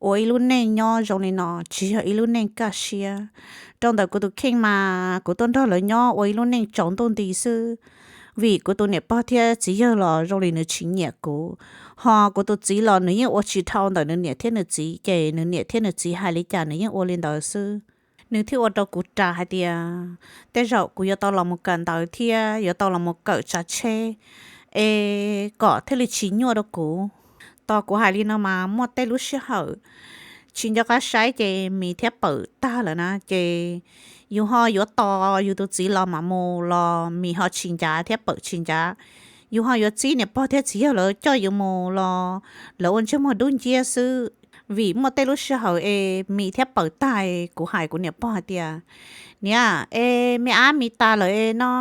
Ua ib lub neej nyob zoo li no tsis yog ib lub neej kaj siab. Rau ntawm kuv tus kheej mas kuv tuaj nrog lawv nyob ua ib lub neej tsaus ntuj nti xwb, vim kuv tus niam pog thiab txiv yawg los zoo li nws tsis nyiam kuv, ho kuv tus txiv los nws yeej ua tsis dhau ntawm nws niam thiab nws txiv ces nws niam thiab nws txiv hais li cas nws yeej ua li ntawd xwb. Nws thiaj ua rau kuv ras hais tias tej zaum kuv yuav tau los mus kawm ntawv thiab yuav tau los mus kawm tsav tsheb es kom thiaj li tsis nyuaj rau kuv. Tos kuv hais li no mas muaj tej lub sij hawm tsis nco qab saib ces mis thiab pawm tag lawm na ces yus ho yuav tos yus tus txiv los mam mus los mis ho tsis ncav thiab pawm tsis ncav. Yus ho yuav txib niam pog thiab txiv yawg lawv coj yus mus los lawv ua ntsej muag dub nciab xwb. Vim muaj tej lub sij hawm es mis thiab pawm tag, kuv hais kuv niam pog hais tias, Niam, es me ab mis tas lawm es no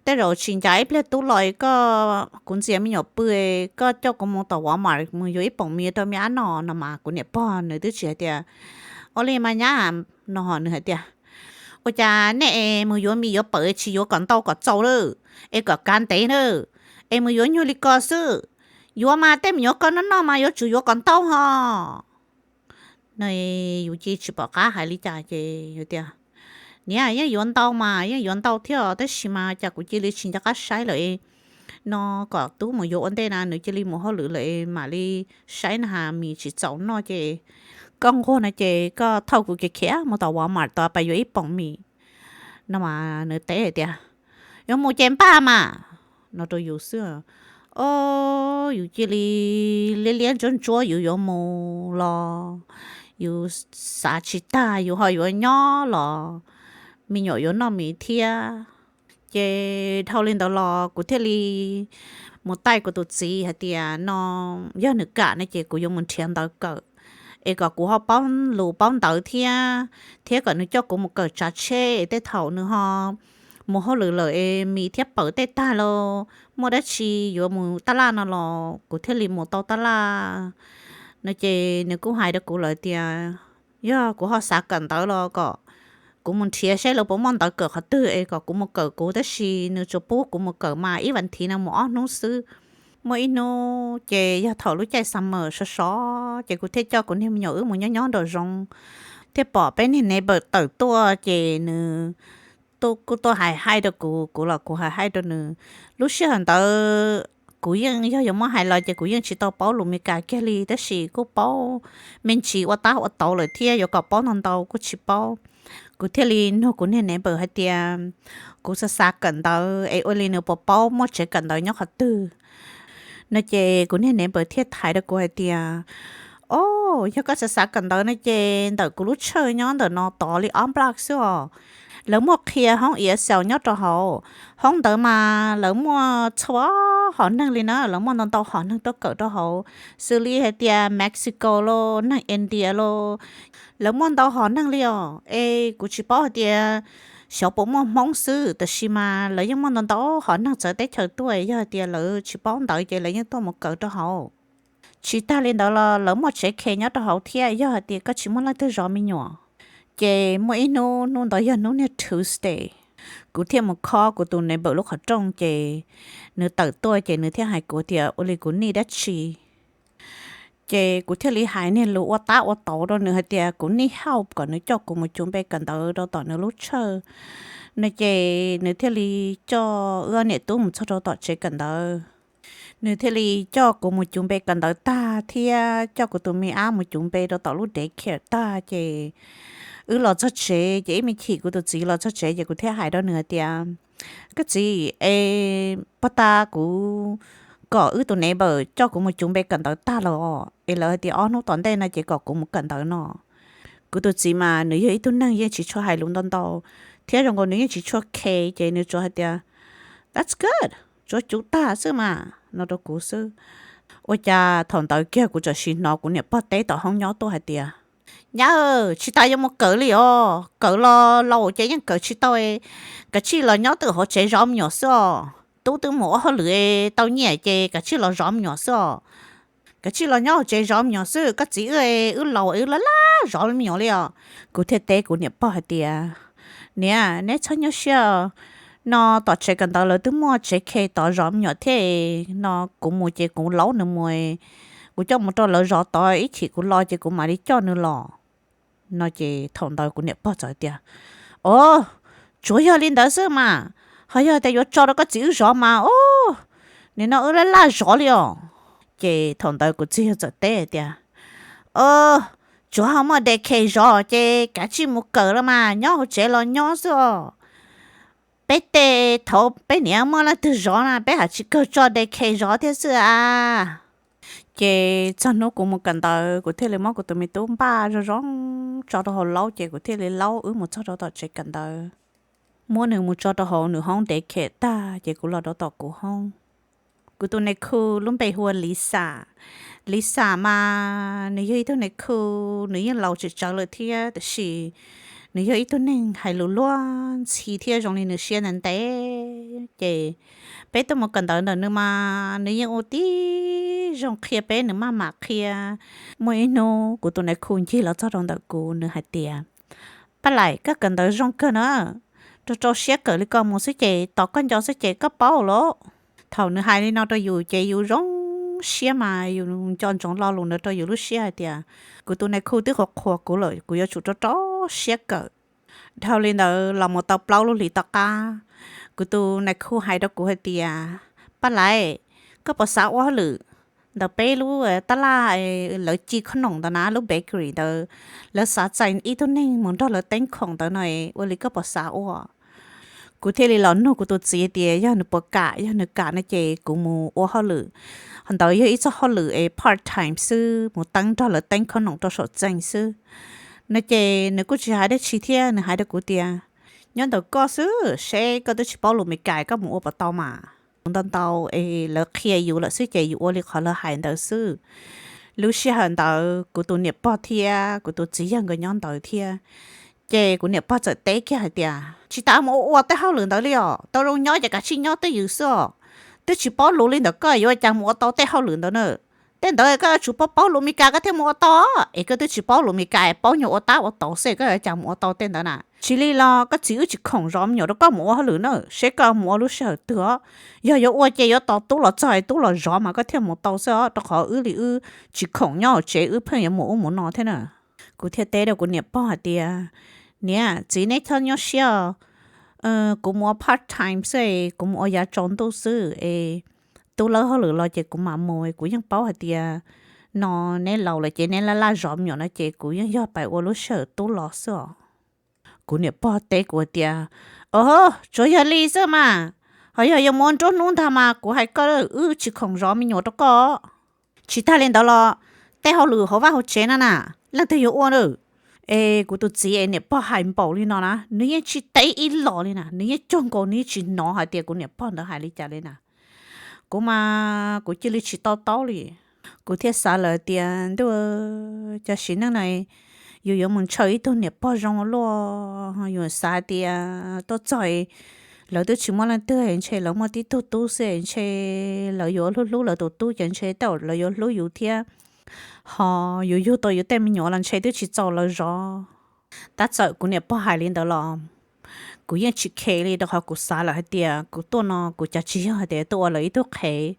tej zaum tsis ncav ib pliag tub los es koj, kuv ntxias me nyuam pw es koj coj kuv mus tom Walmart mus yuav ib poom mis rau me ab noj no mas kuv niam pog nws twb tsis hais tias, Ua li mas nyab, no nws hais tias, Ua cas nej es mus yuav mis yuav pawm tsis yuav kom ntau kom txaus lawm, es kom kav ntev na, es mus yuav nyuag li ko xwb? Yuav mas tej me nyuam koj noj noj mas yuav tsum yuav kom ntau ho. No yus cia tsis pom qab hais li cas ces yus tias, Niam, yeej yuav ntau mas yeej yuav ntau thiab tab sis mas cas kuv cia li tsis nco qab saib lawm no, kom tub mus yuav ua ntej na, nws cia li mus hauj lwm lawm mam li saib na has, mis tsis txaus noj ces koj nquag no ces koj thauj kuv khiav khiav mus tom Walmart tod pab yuav ib poom mis. No mas nws teb hais tias, Yuav mus ces npaj mas, no rau yus xwb. O, yus cia li liab liab ntsuab ntsuab yus yuav mus los yus xav tsis tag, yus ho yuav nyob los me nyuam yuav noj mis thiab. Ces dhau li ntawd los kuv thiaj li mus taij kuv tus txiv hais tias no yog nws kam no ces kuv yuav mus nrhiav ntawv kawm es kom kuv ho paub lus paub ntawv thiab, thiab kom nws coj kuv mus kawm tsav tsheb es tej thaum nws ho mus hauj lwm lawm es mis thiab pawm tej tag los muaj dab tsi yuav mus taj laj no los kuv thiaj li mus tau taj laj no. Ces nws kuj hais rau kuv lawm tias yog kuv ho xav kawm ntawv los kom kuv mus nrhiav seb lawv puas muaj ntawv kawm qhov twg es kom kuv mus kawm kuv, tab sis nws tsuas pub kuv mus kawm mas ib vas thiv no mus ob hnub xwb. Muaj ib hnub ces yog thaum lub caij summer sov sov ces kuv thiaj coj kuv niag me nyuam wb mus nyob nyob nraum zoov, thiaj pom peb niag neighbor tawm tuaj ces nws kuj tuaj hais hais rau kuv, kuv los kuv hais hais rau nws. Lub sij hawm ntawd kuv yeej yog yuav muab hais los ces kuv yeej tsis tau paub lus Meskas kiag li, tab sis kuj paub me ntsis ua tab ua tauv lawm thiab yuav kom paub ntau ntau kuj tsis paub. Kuv thiaj li nug kuv niag neighbor hais tias kuv xav xav kawm ntawv es ua li nws puas paub muaj tsev kawm ntawv nyob qhov twg no. Ces kuv niag neighbor thiaj hais rau kuv hais tias, o, yog koj xav xav kawm ntawv no ces ntawm kuv lub tshawj nyob ntawm no tod li ob nplaj xwb os. Lawv muaj qhia hoob ESL nyob rau hauv. Hoob ntawd mas lawv muaj txhua hom neeg li na, lawv muaj ntau ntau hom neeg tuaj kawm rau hauv, xws li hais tias Mexico los, neeg India los, lawv muaj ntau hom neeg li os. Es kuv tsis paub hais tias xyov puas muaj Hmoob xwb, tab sis mas lawv yeej muaj ntau ntau hom neeg txawv teb chaws tuaj, yog hais tias lawv tsis paub ntawv ces lawv yeej tuaj mus kawm rau hauv. Tsis tag li ntawd los lawv muaj tsev khe nyob rau hauv thiab, yog hais tias koj tsis muaj leej twg zov me nyuam. Ces muaj ib hnub, hnub ntawd yog hnub niag Tuesday, kuv thiaj mus khob kuv tus neighbor lub qhov rooj ces nws tawm tuaj ces nws thiaj hais kuv tias ua li kuv nij dab tsi. Ces kuv thiaj li hais niag lus ua tab ua tauv rau nws hais tias kuv nij help kom nws coj kuv mus cuv npe kawm ntawv rau tom nws lub tshawj no. Ces nws thiaj li coj wb niam tub mus txog rau tom tsev kawm ntawv. Nws thiaj li coj kuv mus cuv npe kawm ntawv tag thiab coj kuv tus me ab mus cuv npe rau tom lub daycare tag ces wb los txog tsev ces ib me chim kuv tus txiv los txog tsev ces kuv thiaj hais rau nws hais tias, koj txiv, es puag ta kuv kom wb tus neighbor coj kuv mus cuv npe kawm ntawv tag los es lawv hais tias ob hnub tom ntej no ces kom kuv mus kawm ntawv no. Kuv tus txiv mas nws yog ib tug neeg yeej tsis tshua hais lus ntau ntau, thiab zoo nkaus nws yeej tsis tshua khe, ces nws tsuas hais tias, that's good, tsuav cuv tag xwb mas no rau kuv xwb. Ua cas thaum ntawd kiag kuv txawm sim hnov kuv niam pog teb tom hoob nyob tuaj hais tias, nyab, tsis tas yuav mus kawm li os, kawm los laus ces yeej kawm tsis tau, kav tsij los nyob twm hauv tsev zov me nyuam xwb os. Tub twb mus ua hauj lwm tau nyiaj ces kav tsij los zov me nyuam xwb os. Kav tsij los nyob hauv tsev zov me nyuam xwb, koj txiv wb, wb laus wb laj laj zov me nyuam li os. Kuv thiaj teb kuv niam pog hais tias, niam, neb txhob nyuaj siab, no tom tsev kawm ntawv lawv twb muaj tsev khe tod zov me nyuam thiab no, kuv mus ces kuv laub nws mus, kuv coj mus rau lawv zov tod, ib chim kuv los ces kuv mam li coj nws los no. Ces thaum ntawd kuv niam pog txawm tias, o, tsuav yog li ntawd xwb mas, ho yog tias yuav tso rau koj txiv wb zov mas, o, nim no wb laj laj zov li os. Ces thaum ntawd kuv txiv yog txawm teb hais tias, o, tsuav ho muaj daycare zov ces kav tsij mus kawm los mas, nyob hauv tsev los nyob xwb os. Peb tej thaum peb niam muaj leej twg zov na peb haj tsis kawg tso daycare zov thiab xwb a. Ces txog hnub kuv mus kawm ntawv kuv thiaj li muab kuv tus me tub npaj zoo zoo tso rau hauv laub ces kuv thiaj li laub wb mus txog rau tom tsev kawm ntawv. Muab nws mus tso rau hauv nws hoob daycare tag ces kuv los rau tom kuv hoob. Kuv tus nais khu lub npe hu ua Lisa. Lisa mas nws yog ib tug nais khu, nws yeej laus tsawv tsawv lawm thiab tab sis nws yog ib tug neeg hais lus luag ntxhi thiab zoo li nws siab ntev ntev. Ces peb tuaj mus kawm ntawv ntawm nws mas nws yeej ua tib zoo qhia peb, nws maj mam qhia. Muaj ib hnub kuv tus nais khu ncig los txog rau ntawm kuv, nws hais tias, Paj Laim, koj kawm ntawv zoo kawg na, rau rau siab kawm li ko mus xwb ces tos koj nco xwb ces koj paub lawm. Thaum nws hais li no rau yus ces yus zoo siab mas yus nco ntsoov lo lus ntawd rau yus lub siab hais tias, kuv tus nais khu twb qhuas qhuas kuv lawm, kuv yuav tsum rau rau siab kawm. Dhau li ntawd los mus tau plaub lub hlis tom qab, kuv tus nais khu hais rau kuv hais tias, Paj Laim, koj puas xav ua hauj lwm ntawm peb lub tab laj, lawv ci khob noom ntawd na, lub bakery ntawd, lawv xav txais ib tug neeg mus nrog lawv teeb khoom ntawd no, ua li koj puas xav ua? Kuv thiaj li los nug kuv tus txiv tias yog nws puas kam, yog nws kam no ces kuv mus ua hauj lwm. Ntawd yog ib txoj hauj lwm es part time xwb, mus teeb nrog lawv teeb khob noom rau saum txee xwb no. Ces nws kuj tsis hais dab tsi thiab nws hais rau kuv tias, nyob ntawm koj xwb, seb koj twb tsis paub lus Meskas koj mus ua puas tau mas. Ntau ntau es lawv qhia yus lawm xwb ces yus ua li qhov lawv hais ntawd xwb. Lub sij hawm ntawd kuv tus niam pog thiab kuv tus txiv yawg nkawd nyob ntawd thiab. Ces kuv niam pog txawm teb kiag hais tias, Tsis tas mus ua ua tej hauj lwm ntawd li os, tau zoo nyob ces kav tsij nyob twj ywm xwb os. Twb tsis paub lus li ntawm koj yuav ua cas mus ua tau tej hauj lwm ntawd na. Tej ntawd koj yuav tsum paub paub lus Meskas koj thiaj mus ua tau, es koj twb tsis paub lus Meskas, paub nyuag ua tab ua tauv xwb koj yuav cas mus ua tau tej ntawd na. Tsis li los koj txiv wb tsis khoom zov me nyuam rau koj mus ua hauj lwm na, seb koj mus ua lub sij hawm twg os. Yog yuav ua ces yuav tos tub los txog es tub los zov mas koj thiaj mus tau xwb os, rau qhov wb li wb tsis khoom nyob hauv tsev, wb pheej yuav mus ub mus no thiab na. Kuv thiaj teb rau kuv niam pog hais tias, Niam txiv, neb txhob nyuaj siab, kuv mus ua part time xwb, kuv mus ua yav tsaus ntuj xwb es tub lawb hauj lwm los ces kuv mam mus. Kuv yeej paub hais tias no neb laus lawm ces neb laj laj zov me nyuam no ces kuv yeej yog pais ua lub sij hawm tub los xwb os. Kuv niam pog teb kuv tias, Os, tsuas yog li xwb mas, ho yog yuav mus ua nruab hnub ntag mas kuv hais koj, wb tsis khoom zov me nyuam rau koj. Tsis tag li ntawd los tej hauj lwm hauv vaj hauv tsev no na, leej twg yuav ua na? Es kuv tus txiv es niam pog hais npaum li no na, nws yeej tsis teb ib los li na, nws yeej cog nkaus, nws yeej tsis hnov hais tias kuv niam pog ntawd hais li cas li na. Kuv mas kuv cia li tsis to taub li. Kuv thiaj xav lawm tias, Ntuj, cov sim neej no yus yuav mus ntshaw ib tug niam pog zoo luaj, yus xav tias tuaj txog lawv twb tsis muaj leej twg, ntshe lawv muaj tib tug tub xwb, ntshe lawv yuav hlub hlub lawv tus tub ces ntshe tej zaum lawv yuav hlub yus thiab, ho yus yug tau yus tej me nyuam los ntshe twb tsis txaus lawv zov. Tab txawm kuv niam pog hais li ntawd los kuv yeej tsis khe li, rau qhov kuv xav lawm hais tias kuv tuaj no kuv cas tsis yog hais tias tuaj ua lawv ib tug qhev.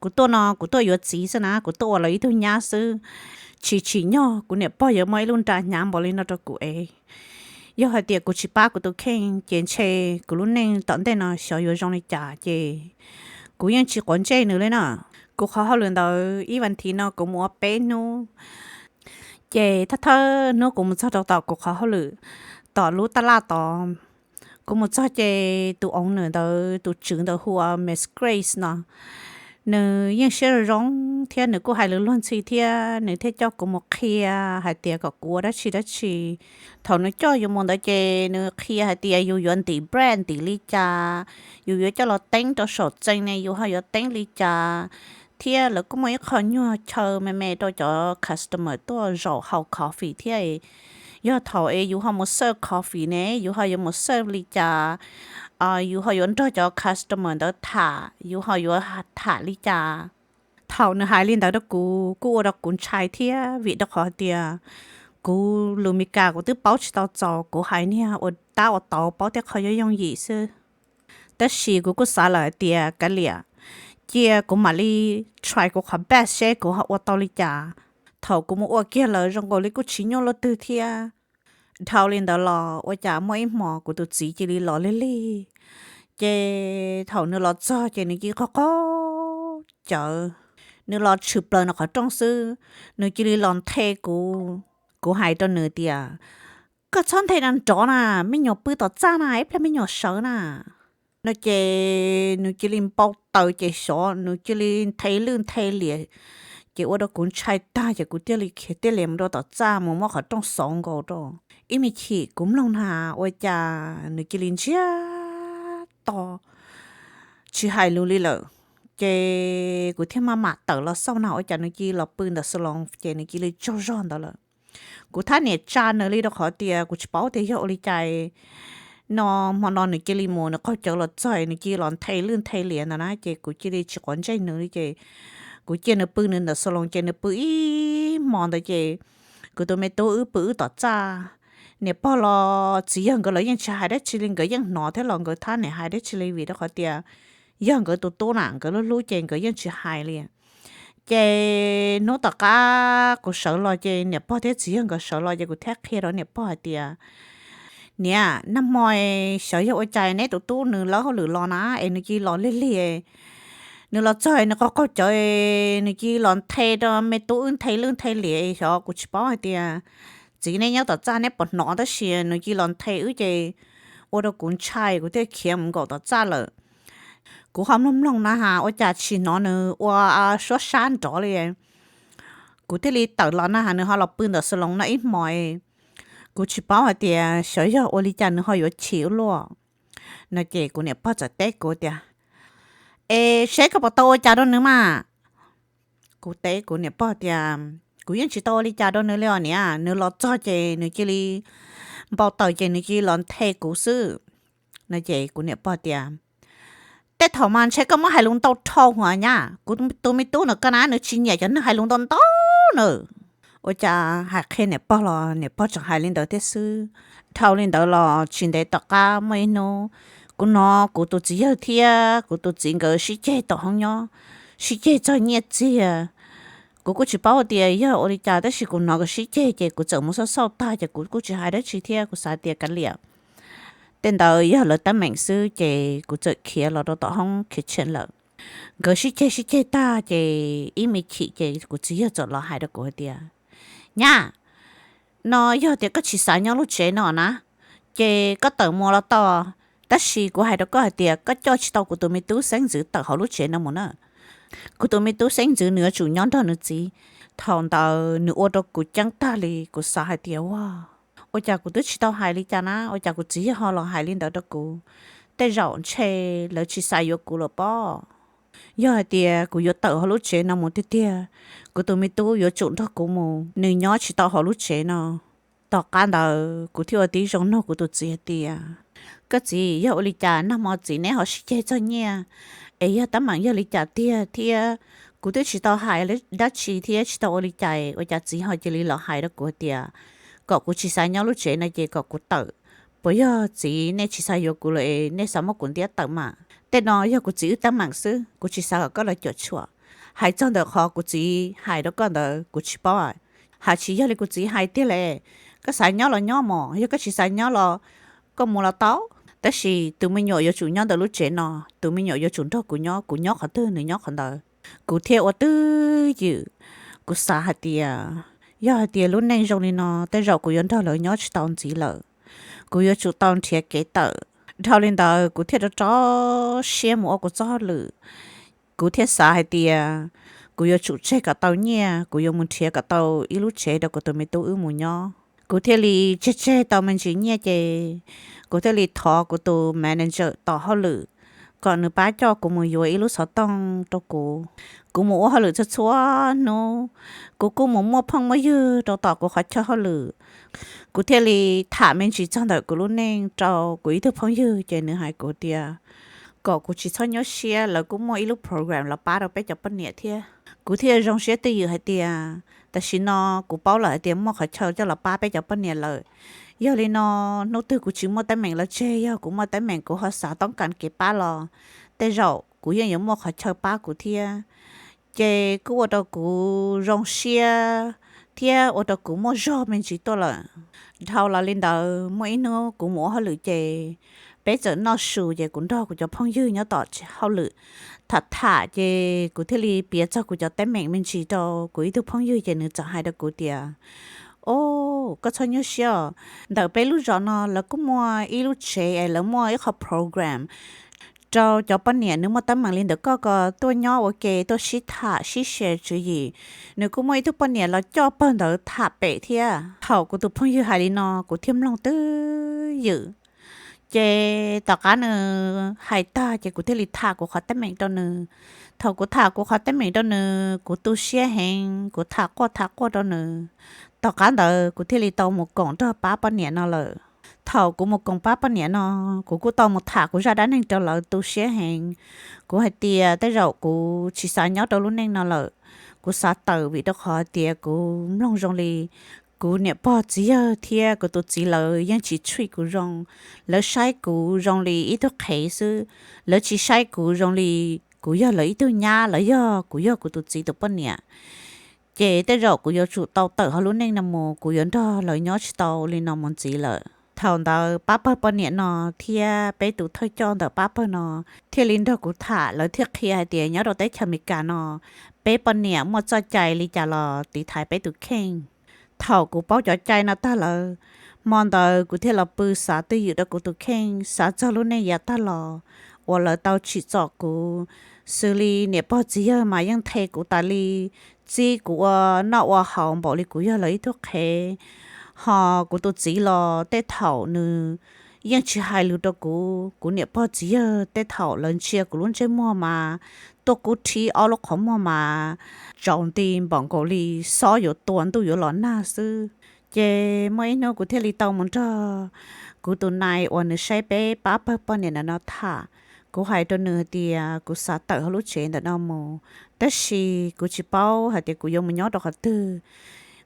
Kuv tuaj no kuv tuaj yuav txiv xwb na, kuv tuaj ua lawv ib tug nyab xwb. Tsis tsim nyog kuv niam pog yuav muaj ib lub nra hnyav npaum li no rau kuv es. Yog hais tias kuv tsis pab kuv tus kheej ces ntshe kuv lub neej tom ntej no xyov yuav zoo li cas ces kuv yeej tsis quav ntsej nws li na. Kuv qhov hauj lwm ntawd ib vas thiv no kuv mus ua peb hnub. Ces thawj thawj hnub kuv mus txog rau tom kuv qhov hauj lwm, tom lub taj laj tod, kuv mus txog ces tus owner ntawd, tus tswv ntawd hu ua Miss Grace no, nws yeej siab zoo thiab nws kuj hais lus luag ntxhi thiab nws thiaj coj kuv mus qhia hais tias kom kuv ua dab tsi dab tsi. Thaum nws coj yus mus ntawd ces nws qhia hais tias yus yuav ntim bread ntim li cas, yus yuav coj los teeb rau saum txee ne yus ho yuav teeb li cas, thiab lawv kuj muaj ib qho nyuag chaw me me rau cov customer tuaj zaum haus coffee thiab. Yog thaum es yus ho mus serve coffee ne yus ho yuav mus serve li cas, yus ho yuav nrog cov customer ntawd tham yus ho yuav tham li cas. Thaum nws hais li ntawd rau kuv kuj ua rau kuv ntshai thiab vim rau qhov tias kuv lus Meskas kuv twb paub tsis tau txaus, kuv hais niag ua tab ua tauv paub tej qho yooj yooj yim xwb. Tab sis kuv kuj xav lawm hais tias kav liam, cia kuv mam li try kuv qhov best seb kuv ho ua tau li cas. Thaum kuv mus ua kiag lawm zoo nkaus li kuj tsis nyuaj luaj twg thiab. Dhau li ntawd los ua cas muaj ib hmos kuv tus txiv cia li los lig lig. Ces thaum nws los txog ces nws cia li qaug qaug cawv, nws los tshwm plaws nws qhov rooj xwb, nws cia li los nthe kuv. Kuv hais rau nws tias, Koj txhob nthe nrov nrov na, me nyuam pw tom txaj na, ib pliag me nyuam sawv na. No ces nws cia li npau taws ces xyov nws cia li nthe lwj nthe liam, ces ua rau kuv ntshai tag ces kuv thiaj li khiav tij lias mus rau tom txaj mus muab qhov rooj xauv nkaus rau. Ib me chim kuv mloog na ua cas nws cia li ntsiag to tsis hais lus li lawm. Ces kuv thiaj maj mam tawm los xauj na ua cas nws cia li los pw ntawm xwb los ces nws cia li tsaug zog ntawd lawm. Kuv thab niam tsa nws li rau qhov tias kuv tsis paub tias yog ua li cas no, hmo no nws cia li mus nws qaug cawv los txog nws cia li los nthe lwj nthe liam ntawd na ces kuv cia li tsis quav ntsej nws li ces kuv cia nws pw nws ntawm xwb los ces nws pw ib hmo ntawd ces kuv tus me tub wb pw wb tom txaj. Niam pog los txiv yawg nkawd los yeej tsis hais dab tsi li, nkawd yeej hnov thiab los nkawd thab niam hais dab tsi li vim rau qhov tias yog nkawd tus tub na nkawd lub hlub ces nkawd yeej tsis hais li. Ces hnub tom qab kuv sawv los ces niam pog thiab txiv yawg nkawd sawv los ces kuv thiaj qhia rau niam pog hais tias, Niam, nag hmo xyov yog ua cas neb tus tub nws lawb hauj lwm los na es nws cia li los lig lig. Nws los txog nws qaug qaug cawv, nws cia li los nthe rau me tub wb nthe lwj nthe liam, xyov kuv tsis paub hais tias txiv neb nyob tom txaj neb puas hnov tab sis nws cia li los nthe wb ces ua rau kuv ntshai kuv thiaj khiav mus nkaum tom txaj lawm. Kuv ho mloog mloog na has ua cas tsis hnov nws ua suab sab nrov li. Kuv thiaj li tawm los na has nws ho los pw ntawm xwb los no ib hmo. Kuv tsis paub hais tias xyov yog ua li cas nws ho yuav chim ua luaj. No ces kuv niam pog txawm teb kuv tias, Es seb koj puas tau ua cas rau nws mas. Kuv teb kuv niam pog tias, kuv yeej tsis tau ua li cas rau nws li os niam, nws los txog ces nws cia li npau taws ces nws cia li los nthe kuv xwb no. Ces kuv niam pog tias, tej thaum mas ntshe koj muab hais lus ntau dhau hos nyab, kuv tus me tub no koj na nws tsis nyiam cov neeg hais lus ntau ntau na. Ua cas hais qhia niam pog los niam pog tseem hais li ntawd thiab xwb. Dhau li ntawd los tsis ntev tom qab muaj ib hnub, kuv hnov kuv tus txiv yawg thiab kuv tus txiv nkawd sib ceg tom hoob nyob, sib ceg txog nyiaj txiag. Kuv kuj tsis paub tias yog ua li cas tab sis kuv hnov nkawd sib ceg ces kuv txawm mus xauj xauj tag ces kuv kuj tsis hais dab tsi thiab kuv xav tias kav liam, tej ntawd yog lawv teeb meem xwb ces kuv txawm khiav los rau tom hoob kitchen lawm. Nkawd sib ceg sib ceg tag ces ib me chim ces kuv txiv yawg txawm los hais rau kuv hais tias, nyab, no yog tias koj tsis xav nyob lub tsev no na, ces koj tawm mus los tau. Tab sis kuv hais rau koj hais tias koj coj tsis tau kuv tus me tub xeeb ntxwv tawm hauv lub tsev no mus na. Kuv tus me tub xeeb ntxwv nws yuav tsum nyob nrog nws txiv. Thaum ntawd nws ua rau kuv ceeb tag li, kuv xav hais tias, ua, ua cas kuv twb tsis tau hais li cas na, ua cas kuv txiv yawg ho los hais li ntawd rau kuv? Tej zaum ntshe lawv tsis xav yuav kuv lawm pob. Yog hais tias kuv yuav tawm hauv lub tsev no mus tiag tiag, kuv tus me tub yuav tsum nrog kuv mus, nws nyob tsis tau hauv lub tsev no. Tom qab ntawd kuv thiaj ua tib zoo nug kuv tus txiv hais tias, koj txiv, yog ua li cas nag hmo txiv neb ho sib ceg txog nyiaj, es yog teeb meem yog li cas tiag thiab? Kuv twb tsis tau hais dab tsi thiab tsis tau ua li cas, ua cas txiv ho cia li los hais rau kuv hais tias kom kuv tsis xav nyob lub tsev no ces kom kuv tawm? Puas yog txiv nej tsis xav yuav kuv lawm es nej xav muab kuv ntiab tawm mas? Tej no yog kuv txiv wb teeb meem xwb, kuv tsis xav kom koj los cuam tshuam. Hais txog ntawm qhov kuv txiv hais rau koj ntawd kuv tsis paub, hais tsis yog li kuv txiv hais tiag li. Koj xav nyob los nyob mog, yog koj tsis xav nyob los koj mus los tau. Tab sis tus me nyuam yuav tsum nyob ntawm lub tsev no, tus me nyuam yuav tsum nrog kuv nyob, kuv nyob qhov twg nws nyob qhov ntawd. Kuv thiaj ua twj ywm, kuv xav hais tias yog hais tias lub neej zoo li no tej zaum kuv yuav nrog lawv nyob tsis tau ntxiv lawm. Kuv yuav tsum tau nrhiav kev tawm. Dhau li ntawd kuv thiaj rov rau siab mus ua kuv txoj hauj lwm. Kuv thiaj xav hais tias kuv yuav tsum tseg kom tau nyiaj, kuv yuav mus nrhiav kom tau ib lub tsev rau kuv tus me tub wb mus nyob. Kuv thiaj li tseg tseg tau me ntsis nyiaj ces kuv thiaj li thov kuv tus manager tom hauj lwm kom nws pab coj kuv mus yuav ib lub xov tooj rau kuv. Kuv mus ua hauj lwm txhua txhua hnub, kuv kuj mus muaj phooj muaj ywg rau tom kuv qhov chaw hauj lwm. Kuv thiaj li tham me ntsis txog ntawm kuv lub neej rau kuv ib tug phooj ywg ces nws hais kuv tias kom kuv tsis txhob nyuaj siab, lawv kuj muaj ib lub program los pab rau peb cov poj niam thiab. Kuv thiaj zoo siab twj ywm hais tias tam sim no kuv paub lawm hais tias muaj qhov chaw coj los pab peb cov poj niam lawm. Yog li no, hnub twg kuv tsis muaj teeb meem los tseg, yog kuv muaj teeb meem kuv ho xav toob kas kev pab los tej zaum kuv yeej yuav muaj qhov chaw pab kuv thiab. Ces kuj ua rau kuv zoo siab thiab ua rau kuv muaj zog me ntsis tuaj lawm. Dhau los li ntawd, muaj ib hnub kuv mus ua hauj lwm ces peb txawm noj su ces kuv nrog kuv cov phooj ywg nyob tom hauj lwm tham tham ces kuv thiaj li piav txog kuv cov teeb meem me ntsis rau kuv ib tug phooj ywg ces nws txawm hais rau kuv tias, o, koj txhob nyuaj siab os, ntawm peb lub zos no lawv kuj muaj ib lub tsev es lawv muaj ib qho program rau cov poj niam nws muaj teeb meem li ntawm koj ko tuaj nyob ua ke tuaj sib tham sib share tswv yim. Nws kuj muaj ib tug poj niam los coj pawg ntawd tham pem thiab. Thaum kuv tus phooj ywg hais li no kuv thiaj mloog twj ywm. Ces tom qab nws hais tag ces kuv thiaj li tham kuv qhov teeb meem rau nws. Thaum kuv tham kuv qhov teeb meem rau nws kuv tu siab heev, kuv tham quaj tham quaj rau nws. Tom qab ntawd kuv thiaj li tau mus koom nrog pab poj niam no lawm. Thaum kuv mus koom pab poj niam no, kuv kuj tau mus tham kuv zaj dab neeg rau lawv tu siab heev. Kuv hais tias tej zaum kuv tsis xav nyob rau lub neej no lawm. Kuv xav tawm vim rau qhov hais tias kuv mloog zoo li kuv niam pog txiv yawg thiab kuv tus txiv lawv yeej tsis treat kuv zoo. Lawv saib kuv zoo li ib tug qhev xwb, lawv tsis saib kuv zoo li kuv yog lawv ib tug nyab los yog kuv yog kuv tus txiv tus poj niam. Ces tej zaum kuv yuav tsum tau tawm hauv lub neej no mus, kuv yuav nrog lawv nyob tsis tau li no mus ntxiv lawm. Thaum ntawd pab pawg poj niam no thiab peb tus thawj coj ntawm pab pawg no thiaj li nrog kuv tham, lawv thiaj qhia hais tias nyob rau teb chaws Amelikas no peb poj niam muaj txoj cai li cas los tiv thaiv peb tus kheej. Thaum kuv paub cov cai no tag lawm, hmo ntawd kuv thiaj los pw xav twj ywm rau kuv tus kheej, xav txog lub neej yav tag los uas lawv tau tsim txom kuv, xws li niam pog txiv yawg mas yeej nthe kuv tas li, txib kuv ua noj ua haus npaum li kuv yog lawv ib tug qhev. Ho kuv tus txiv los tej thaum nws yeej tsis hais lus rau kuv, kuv niam pog txiv yawg tej thaum lawv ntsia kuv lub ntsej muag mas tuaj kub rhib ob lub qhov muag mas tsaus nti npaum nkaus li xob yuav tua ntuj yuav los nag xwb. Ces muaj ib hnub kuv thiaj li tau mus nrog kuv tus nai uas nws saib peb pab pawg poj niam ntawm no tham. Kuv hais rau nws hais tias kuv xav tawm hauv lub tsev ntawm no mus, tab sis kuv tsis paub hais tias kuv yuav mus nyob rau qhov twg.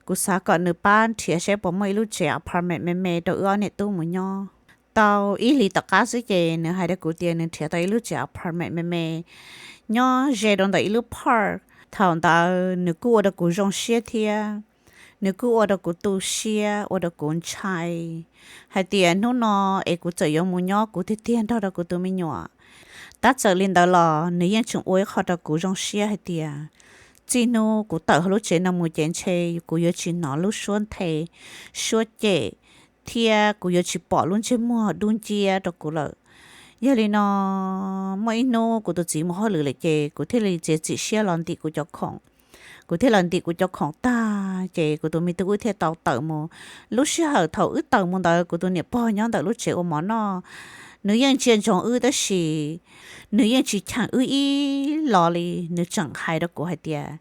Kuv xav kom nws pab nrhiav saib puas muaj ib lub tsev apartment me me rau wb ob niam tub mus nyob. Tau ib hlis tom qab xwb ces nws hais rau kuv tias nws nrhiav tau ib lub tsev apartment me me nyob ze rau ntawm ib lub park. Thaum ntawd nws kuj ua rau kuv zoo siab thiab, nws kuj ua rau kuv tu siab, ua rau kuv ntshai hais tias hnub no es kuv txawm yuav mus nyob kuv tiag tiag nrog rau kuv tus me nyuam. Tab txawm li ntawd los nws yeej tseem ua ib qho rau kuv zoo siab hais tias txij hnub kuv tawm hauv lub tsev no mus ces ntshe kuv yuav tsis hnov lub suab nthe, suab cem, thiab kuv yuav tsis pom lub ntsej muag dub nciab rau kuv lawm. Yog li no, muaj ib hnub kuv tus txiv mus hauj lwm lawm ces kuv thiaj li txiav txim siab los ntim kuv cov khoom. Kuv thiaj los ntim kuv cov khoom tag ces kuv tus me tub wb thiaj tau tawm mus. Lub sij hawm thaum wb tawm mus ntawd kuv tus niam pog nyob ntawm lub tsev ua mov noj. Nws yeej ntsia ntsoov wb tab sis nws yeej tsis cheem wb ib los li. Nws tseem hais rau kuv hais tias,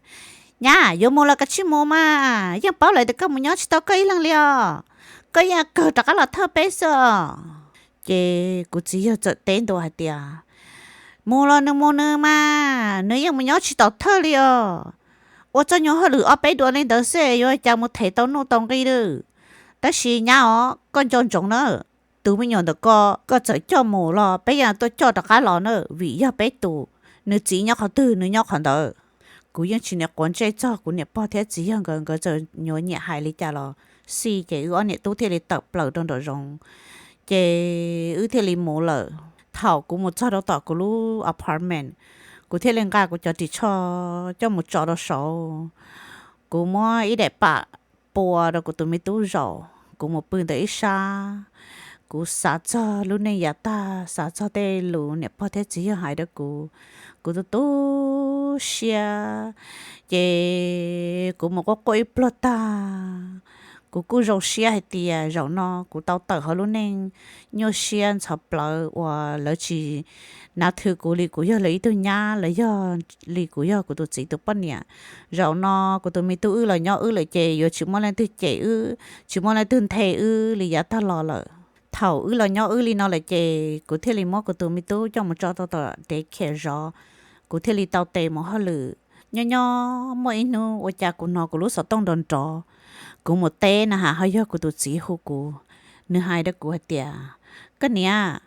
Nyab, yuav mus los koj cia li mus mas, yeej paub lawm tias koj mus nyob tsis tau koj ib leeg li os. Koj yeej kawg rov qab los thawj peb xwb os. Ces kuv txiv yawg txawm teb ntua hais tias, Mus los nws mus nws mas, nws yeej mus nyob tsis tom thawj li os. Ua txoj nyuag hauj lwm ob peb dua li ntawd xwb yuav cas mus them tau nuj tau nqi lawm. Tab sis nyab os, koj nco ntsoov na, tus me nyuam ntawm ko koj txawm coj mus los peb yeej tuaj coj rov qab los na, vim yog peb tus. Nws txiv nyob qhov twg nws nyob qhov ntawd. Kuv yeej tsis niam quav ntsej txog kuv niam pog thiab txiv yawg nkawd, nkawd txawm nyuav nyiam hais li cas los xij ces wb ob niam tub thiaj li tawm plaws rau nraum zoov, ces wb thiaj li mus lawm. Thaum kuv mus txog rau tom kuv lub apartment, kuv thiaj li nqa kuv cov ris tsho coj mus tso rau saud. Kuv muab ib daim pam pua rau kuv tus me tub zaum, kuv mus pw ntawm ib sab. Kuv xav txog lub neej yav tag, xav txog tej lus niam pog thiab txiv yawg hais rau kuv, kuv tu tu siab. Ces kuv mus quaj quaj ib pluag tag, kuv kuj zoo siab hais tias zaum no kuv tau tawm hauv lub neej nyuaj siab ntxhov plawv uas lawv tsis nav thw kuv li kuv yog lawv ib tug nyab, lawv yog li kuv yog kuv tus txiv tus poj niam. Zaum no kuv tus me tub wb los nyob wb lawm ces yuav tsis muaj leej twg cem wb, tsis muaj leej twg nthe wb li yav tag los lawm. Thaum wb los nyob wb li no lawm ces kuv thiaj li muab kuv tus me tub coj mus tso rau tom daycare zov, kuv thiaj li tau tes mus hauj lwm. Nyob nyob muaj ib hnub ua cas kuv hnov kuv lub xov tooj nrov nrov. Kuv mus teb na has ho yog kuv tus txiv hu kuv. Nws hais rau kuv hais tias, Koj niam,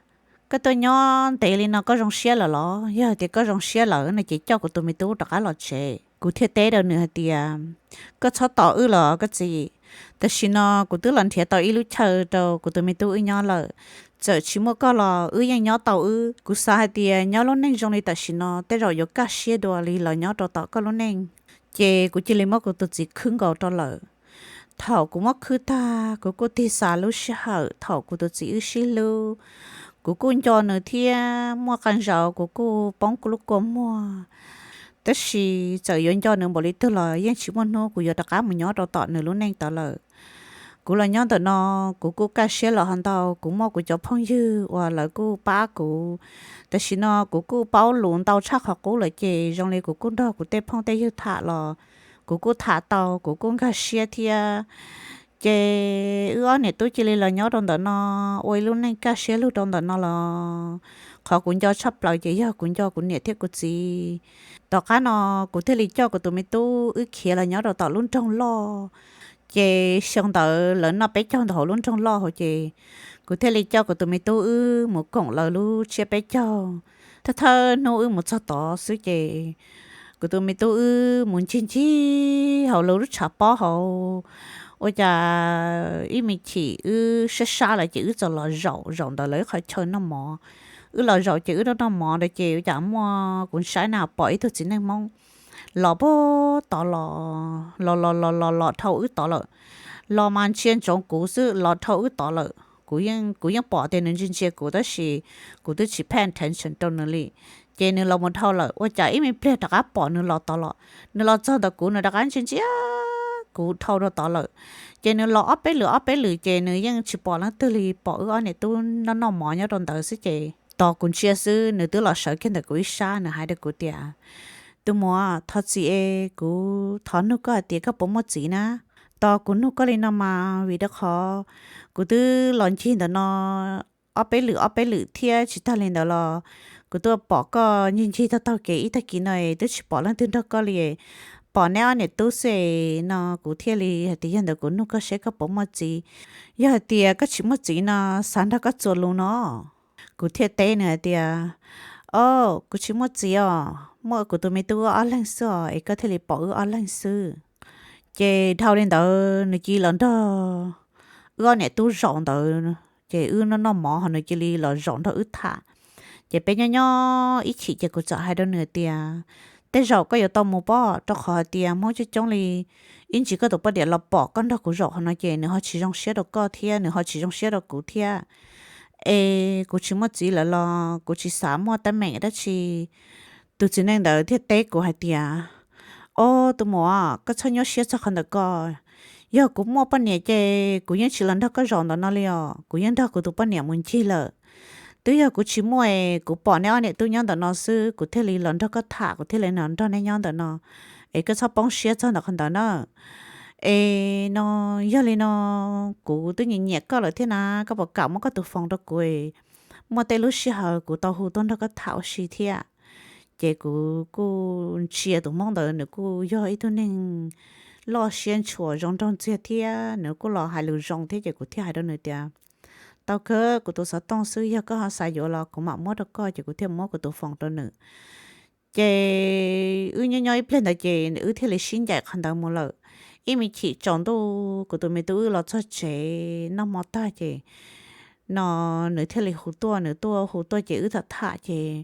koj tuaj nyob ntev li no koj zoo siab lawm los? Yog hais tias koj zoo siab lawm no ces coj kuv tus me tub rov qab los tsev. Kuv thiaj teb rau nws hais tias, Koj txhob tos wb los koj txiv. Tam sim no kuv twb los nrhiav tau ib lub chaw rau kuv tus me tub wb nyob lawm. Txawm tsis muaj koj los wb yeej nyob tau wb. Kuv xav hais tias nyob lub neej zoo li tam sim no tej zaum yuav kaj siab dua li los nyob rau tom koj lub neej. Ces kuv cia li muab kuv tus txiv khwb nkaus rau lawm. Thaum kuv muab khwb tag kuv kuj tig xav lub sij hawm thaum kuv tus txiv wb sib hlub. Kuv kuj nco nws thiab muaj qee zaus kuv kuj poob kuv lub kua muag. Tab sis txawm yuav nco nws npaum li twg los yeej tsis muaj hnub kuv yuav rov qab mus nyob rau tom nws lub neej tod lawm. Kuv los nyob ntawm no, kuv kuj kaj siab los ho ntau, kuv muaj kuv cov phooj ywg uas lawv kuj pab kuv. Tam sim no kuv kuj paub lus ntau tshaj qhov qub lawm ces zoo li kuv kuj nrog kuv tej phooj tej ywg tham los kuv kuj tham tau, kuv kuj nkag siab thiab. Ces wb ob niam tub cia li los nyob rau ntawm no, ua ib lub neej kaj siab lug rau ntawm no los. Qhov kuv nco tshaj plaws ces yog kuv nco kuv niam thiab kuv txiv. Tom qab no kuv thiaj li coj kuv tus me tub wb khiav los nyob rau tom lub nroog loj. Ces xyoo ntawd lawv noj peb caug ntawm hauv lub nroog loj hauv ces kuv thiaj li coj kuv tus me tub wb mus koom lawv lub tsiab peb caug. Thawj thawj hnub wb mus txog tod xwb ces kuv tus me tub wb mus ncig ncig hauv lawv lub tshav pob hauv. Ua cas ib me chim wb sab sab lawm ces wb txawm los zaum zaum ntawm lawv ib qhov chaw noj mov. Wb los zaum ces wb noj noj mov ntawd ces ua cas muaj, kuv saib na pom ib tug txiv neej Hmoob los puag tod los, los los los los los dhau wb tod lawm. Los mas ntsia ntsoov kuv xwb, los dhau wb tod lawm. Kuv yeej, kuv yeej pom tias nws ntsia ntsia kuv tab sis kuv twb tsis pay attention rau nws li. Ces nws los mus dhau lawm, ua cas ib me pliag rov qab pom nws los tod los. Nws los txog ntawm kuv nws rov qab ntsia ntsia kuv dhau rau tod lawm. Ces nws los ob peb lwm ob peb lwm ces nws yeej tsis pom leej twg li, pom wb ob niam tub noj noj mov nyob rau ntawd xwb ces Tos kuv ntsia xwb nws twb los sawv kiag ntawm kuv ib sab, nws hais rau kuv tias, Tus muam, thov txim es kuv thov nug koj hais tias koj puas muaj txiv na? Tos kuv nug koj li no mas vim rau qhov kuv twb los ncig ntawm no ob peb lwm ob peb lwm thiab tsis tag li ntawd los kuv twb pom koj ncig ncig taug taug kev ib tag kis no es twb tsis pom leej twg nrog koj li. Pom neb ob niam tub xwb no kuv thiaj li hais tias yog ntawd kuv nug koj seb koj puas muaj txiv. Yog hais tias koj tsis muaj txiv no xav nrog koj txuas lus no. Kuv thiaj teb nws hais tias, O, kuv tsis muaj txiv os, muaj kuv tus me tub wb ob leeg xwb os, es koj thiaj li pom wb ob leeg xwb. Ces dhau li ntawd nws cia li los nrog wb ob niam tub zaum ntawd, ces wb noj noj mov ho nws cia li los zaum nrog wb tham. Ces peb nyob nyob ib chim ces kuv txawm hais rau nws tias, Tej zaum koj yuav tau mus pob, rau qhov hais tias Hmoob coob coob li ib ntsis koj tus poj niam los pom koj nrog kuv zaum hauv no ces nws ho tsis zoo siab rau koj thiab nws ho tsis zoo siab rau kuv thiab. Es kuv tsis muaj txiv lawm los kuv tsis xav muaj teeb meem dab tsi. Tus txiv neej ntawd thiaj teb kuv hais tias, O, tus muam, koj txhob nyuaj siab txog qhov ntawm koj. Yog kuv muaj poj niam ces kuv yeej tsis los nrog koj zaum ntawm no li os, kuv yeej nrog kuv tus poj niam mus ncig lawm. Twb yog kuv tsis muaj es kuv pom neb ob niam tub nyob ntawm no xwb kuv thiaj li los nrog koj tham, kuv thiaj li los nrog neb nyob ntawm no. Es koj txhob poob siab txog ntawm qhov ntawd na. Es no, yog li no, kuv twb nyiam nyiam koj lawm thiab na, koj puas kam muab koj tus foos rau kuv? Muaj tej lub sij hawm kuv tau hu tuaj nrog koj tham ua si thiab. Ces kuv kuj ntsia tus Hmoob ntawd nws kuj yog ib tug neeg loj siab ntshua zoo nraug ntxiag thiab nws kuj los hais lus zoo thiab ces kuv thiaj hais rau nws tias, Tau kawg, kuv tus xov tooj xwb, yog koj ho xav yuav los kuv mam muab rau koj. Ces kuv thiaj muab kuv tus foos rau nws. Ces wb nyob nyob ib pliag ntawd ces wb thiaj li sib ncaim qhov ntawd mus lawm. Ib me chim tsaus ntuj kuv tus me tub wb los txog tsev noj hmo tag ces no nws thiaj li hu tuaj, nws tuaj hu tuaj ces wb tham tham ces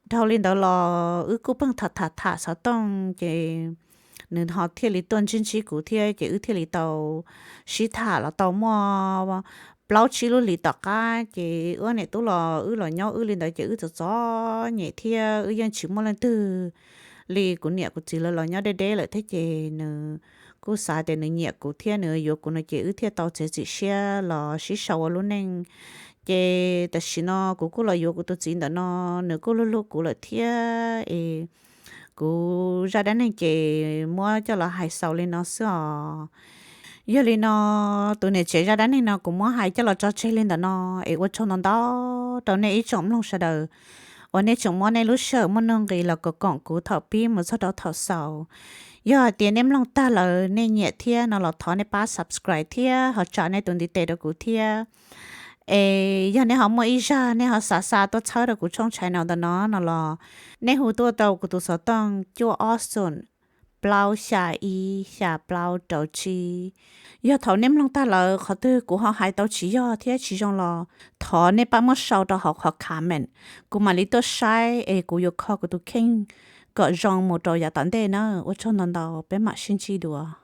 dhau li ntawd los wb kuj pheej tham tham tham xov tooj ces nws ho thiaj li tuaj ntsib ntsib kuv thiab ces wb thiaj li tau sib tham los tau muaj plaub tsib lub hlis tom qab ces wb niam tub los wb los nyob wb li ntawd ces wb txom txom nyem thiab wb yeej tsis muaj leej twg li. Kuv niam kuv txiv lawv los nyob deb deb lawm thiab ces nws kuj xav tias nws nyiam kuv thiab nws yuav kuv no ces wb thiaj tau txiav txim siab los sib sau ua lub neej. Ces tam sim no kuv kuj los yuav kuv tus txiv ntawm no, nws kuj hlub hlub kuv lawm thiab es kuv zaj dab neeg ces muab coj los hais xaus li no xwb os. Yog li no, tus niam tsev zaj dab neeg no kuv muab hais coj los tso tseg li ntawm no es ua tsaug ntau ntau rau nej ib tsoom mloog sawv daws uas nej tseem muab nej lub sij hawm muaj nuj nqis los koom koom kuv thaum pib mus txog rau thaum xaus. Yog hais tias nej mloog tag lawm nej nyiam thiab no los thov nej pab subscribe thiab ho tsa nej tus ntiv tes rau kuv thiab. Es yog nej ho muaj ib zaj nej ho xav xa tuaj txhawb rau kuv tshooj channel ntawm no no los nej hu tuaj rau kuv tus xov tooj cuaj ob xoom plaub xya ib xya plaub rau tsib. Yog thaum nej mloog tag lawm qhov twg kuv ho hais tau tsis yog thiab tsis zoo los thov nej pab muab sau rau hauv qhov comment, kuv mam li tuaj saib es kuv yuav kho kuv tus kheej kom zoo mus rau yav tom ntej na. Ua tsaug ntau ntau, peb mam sib ntsib dua.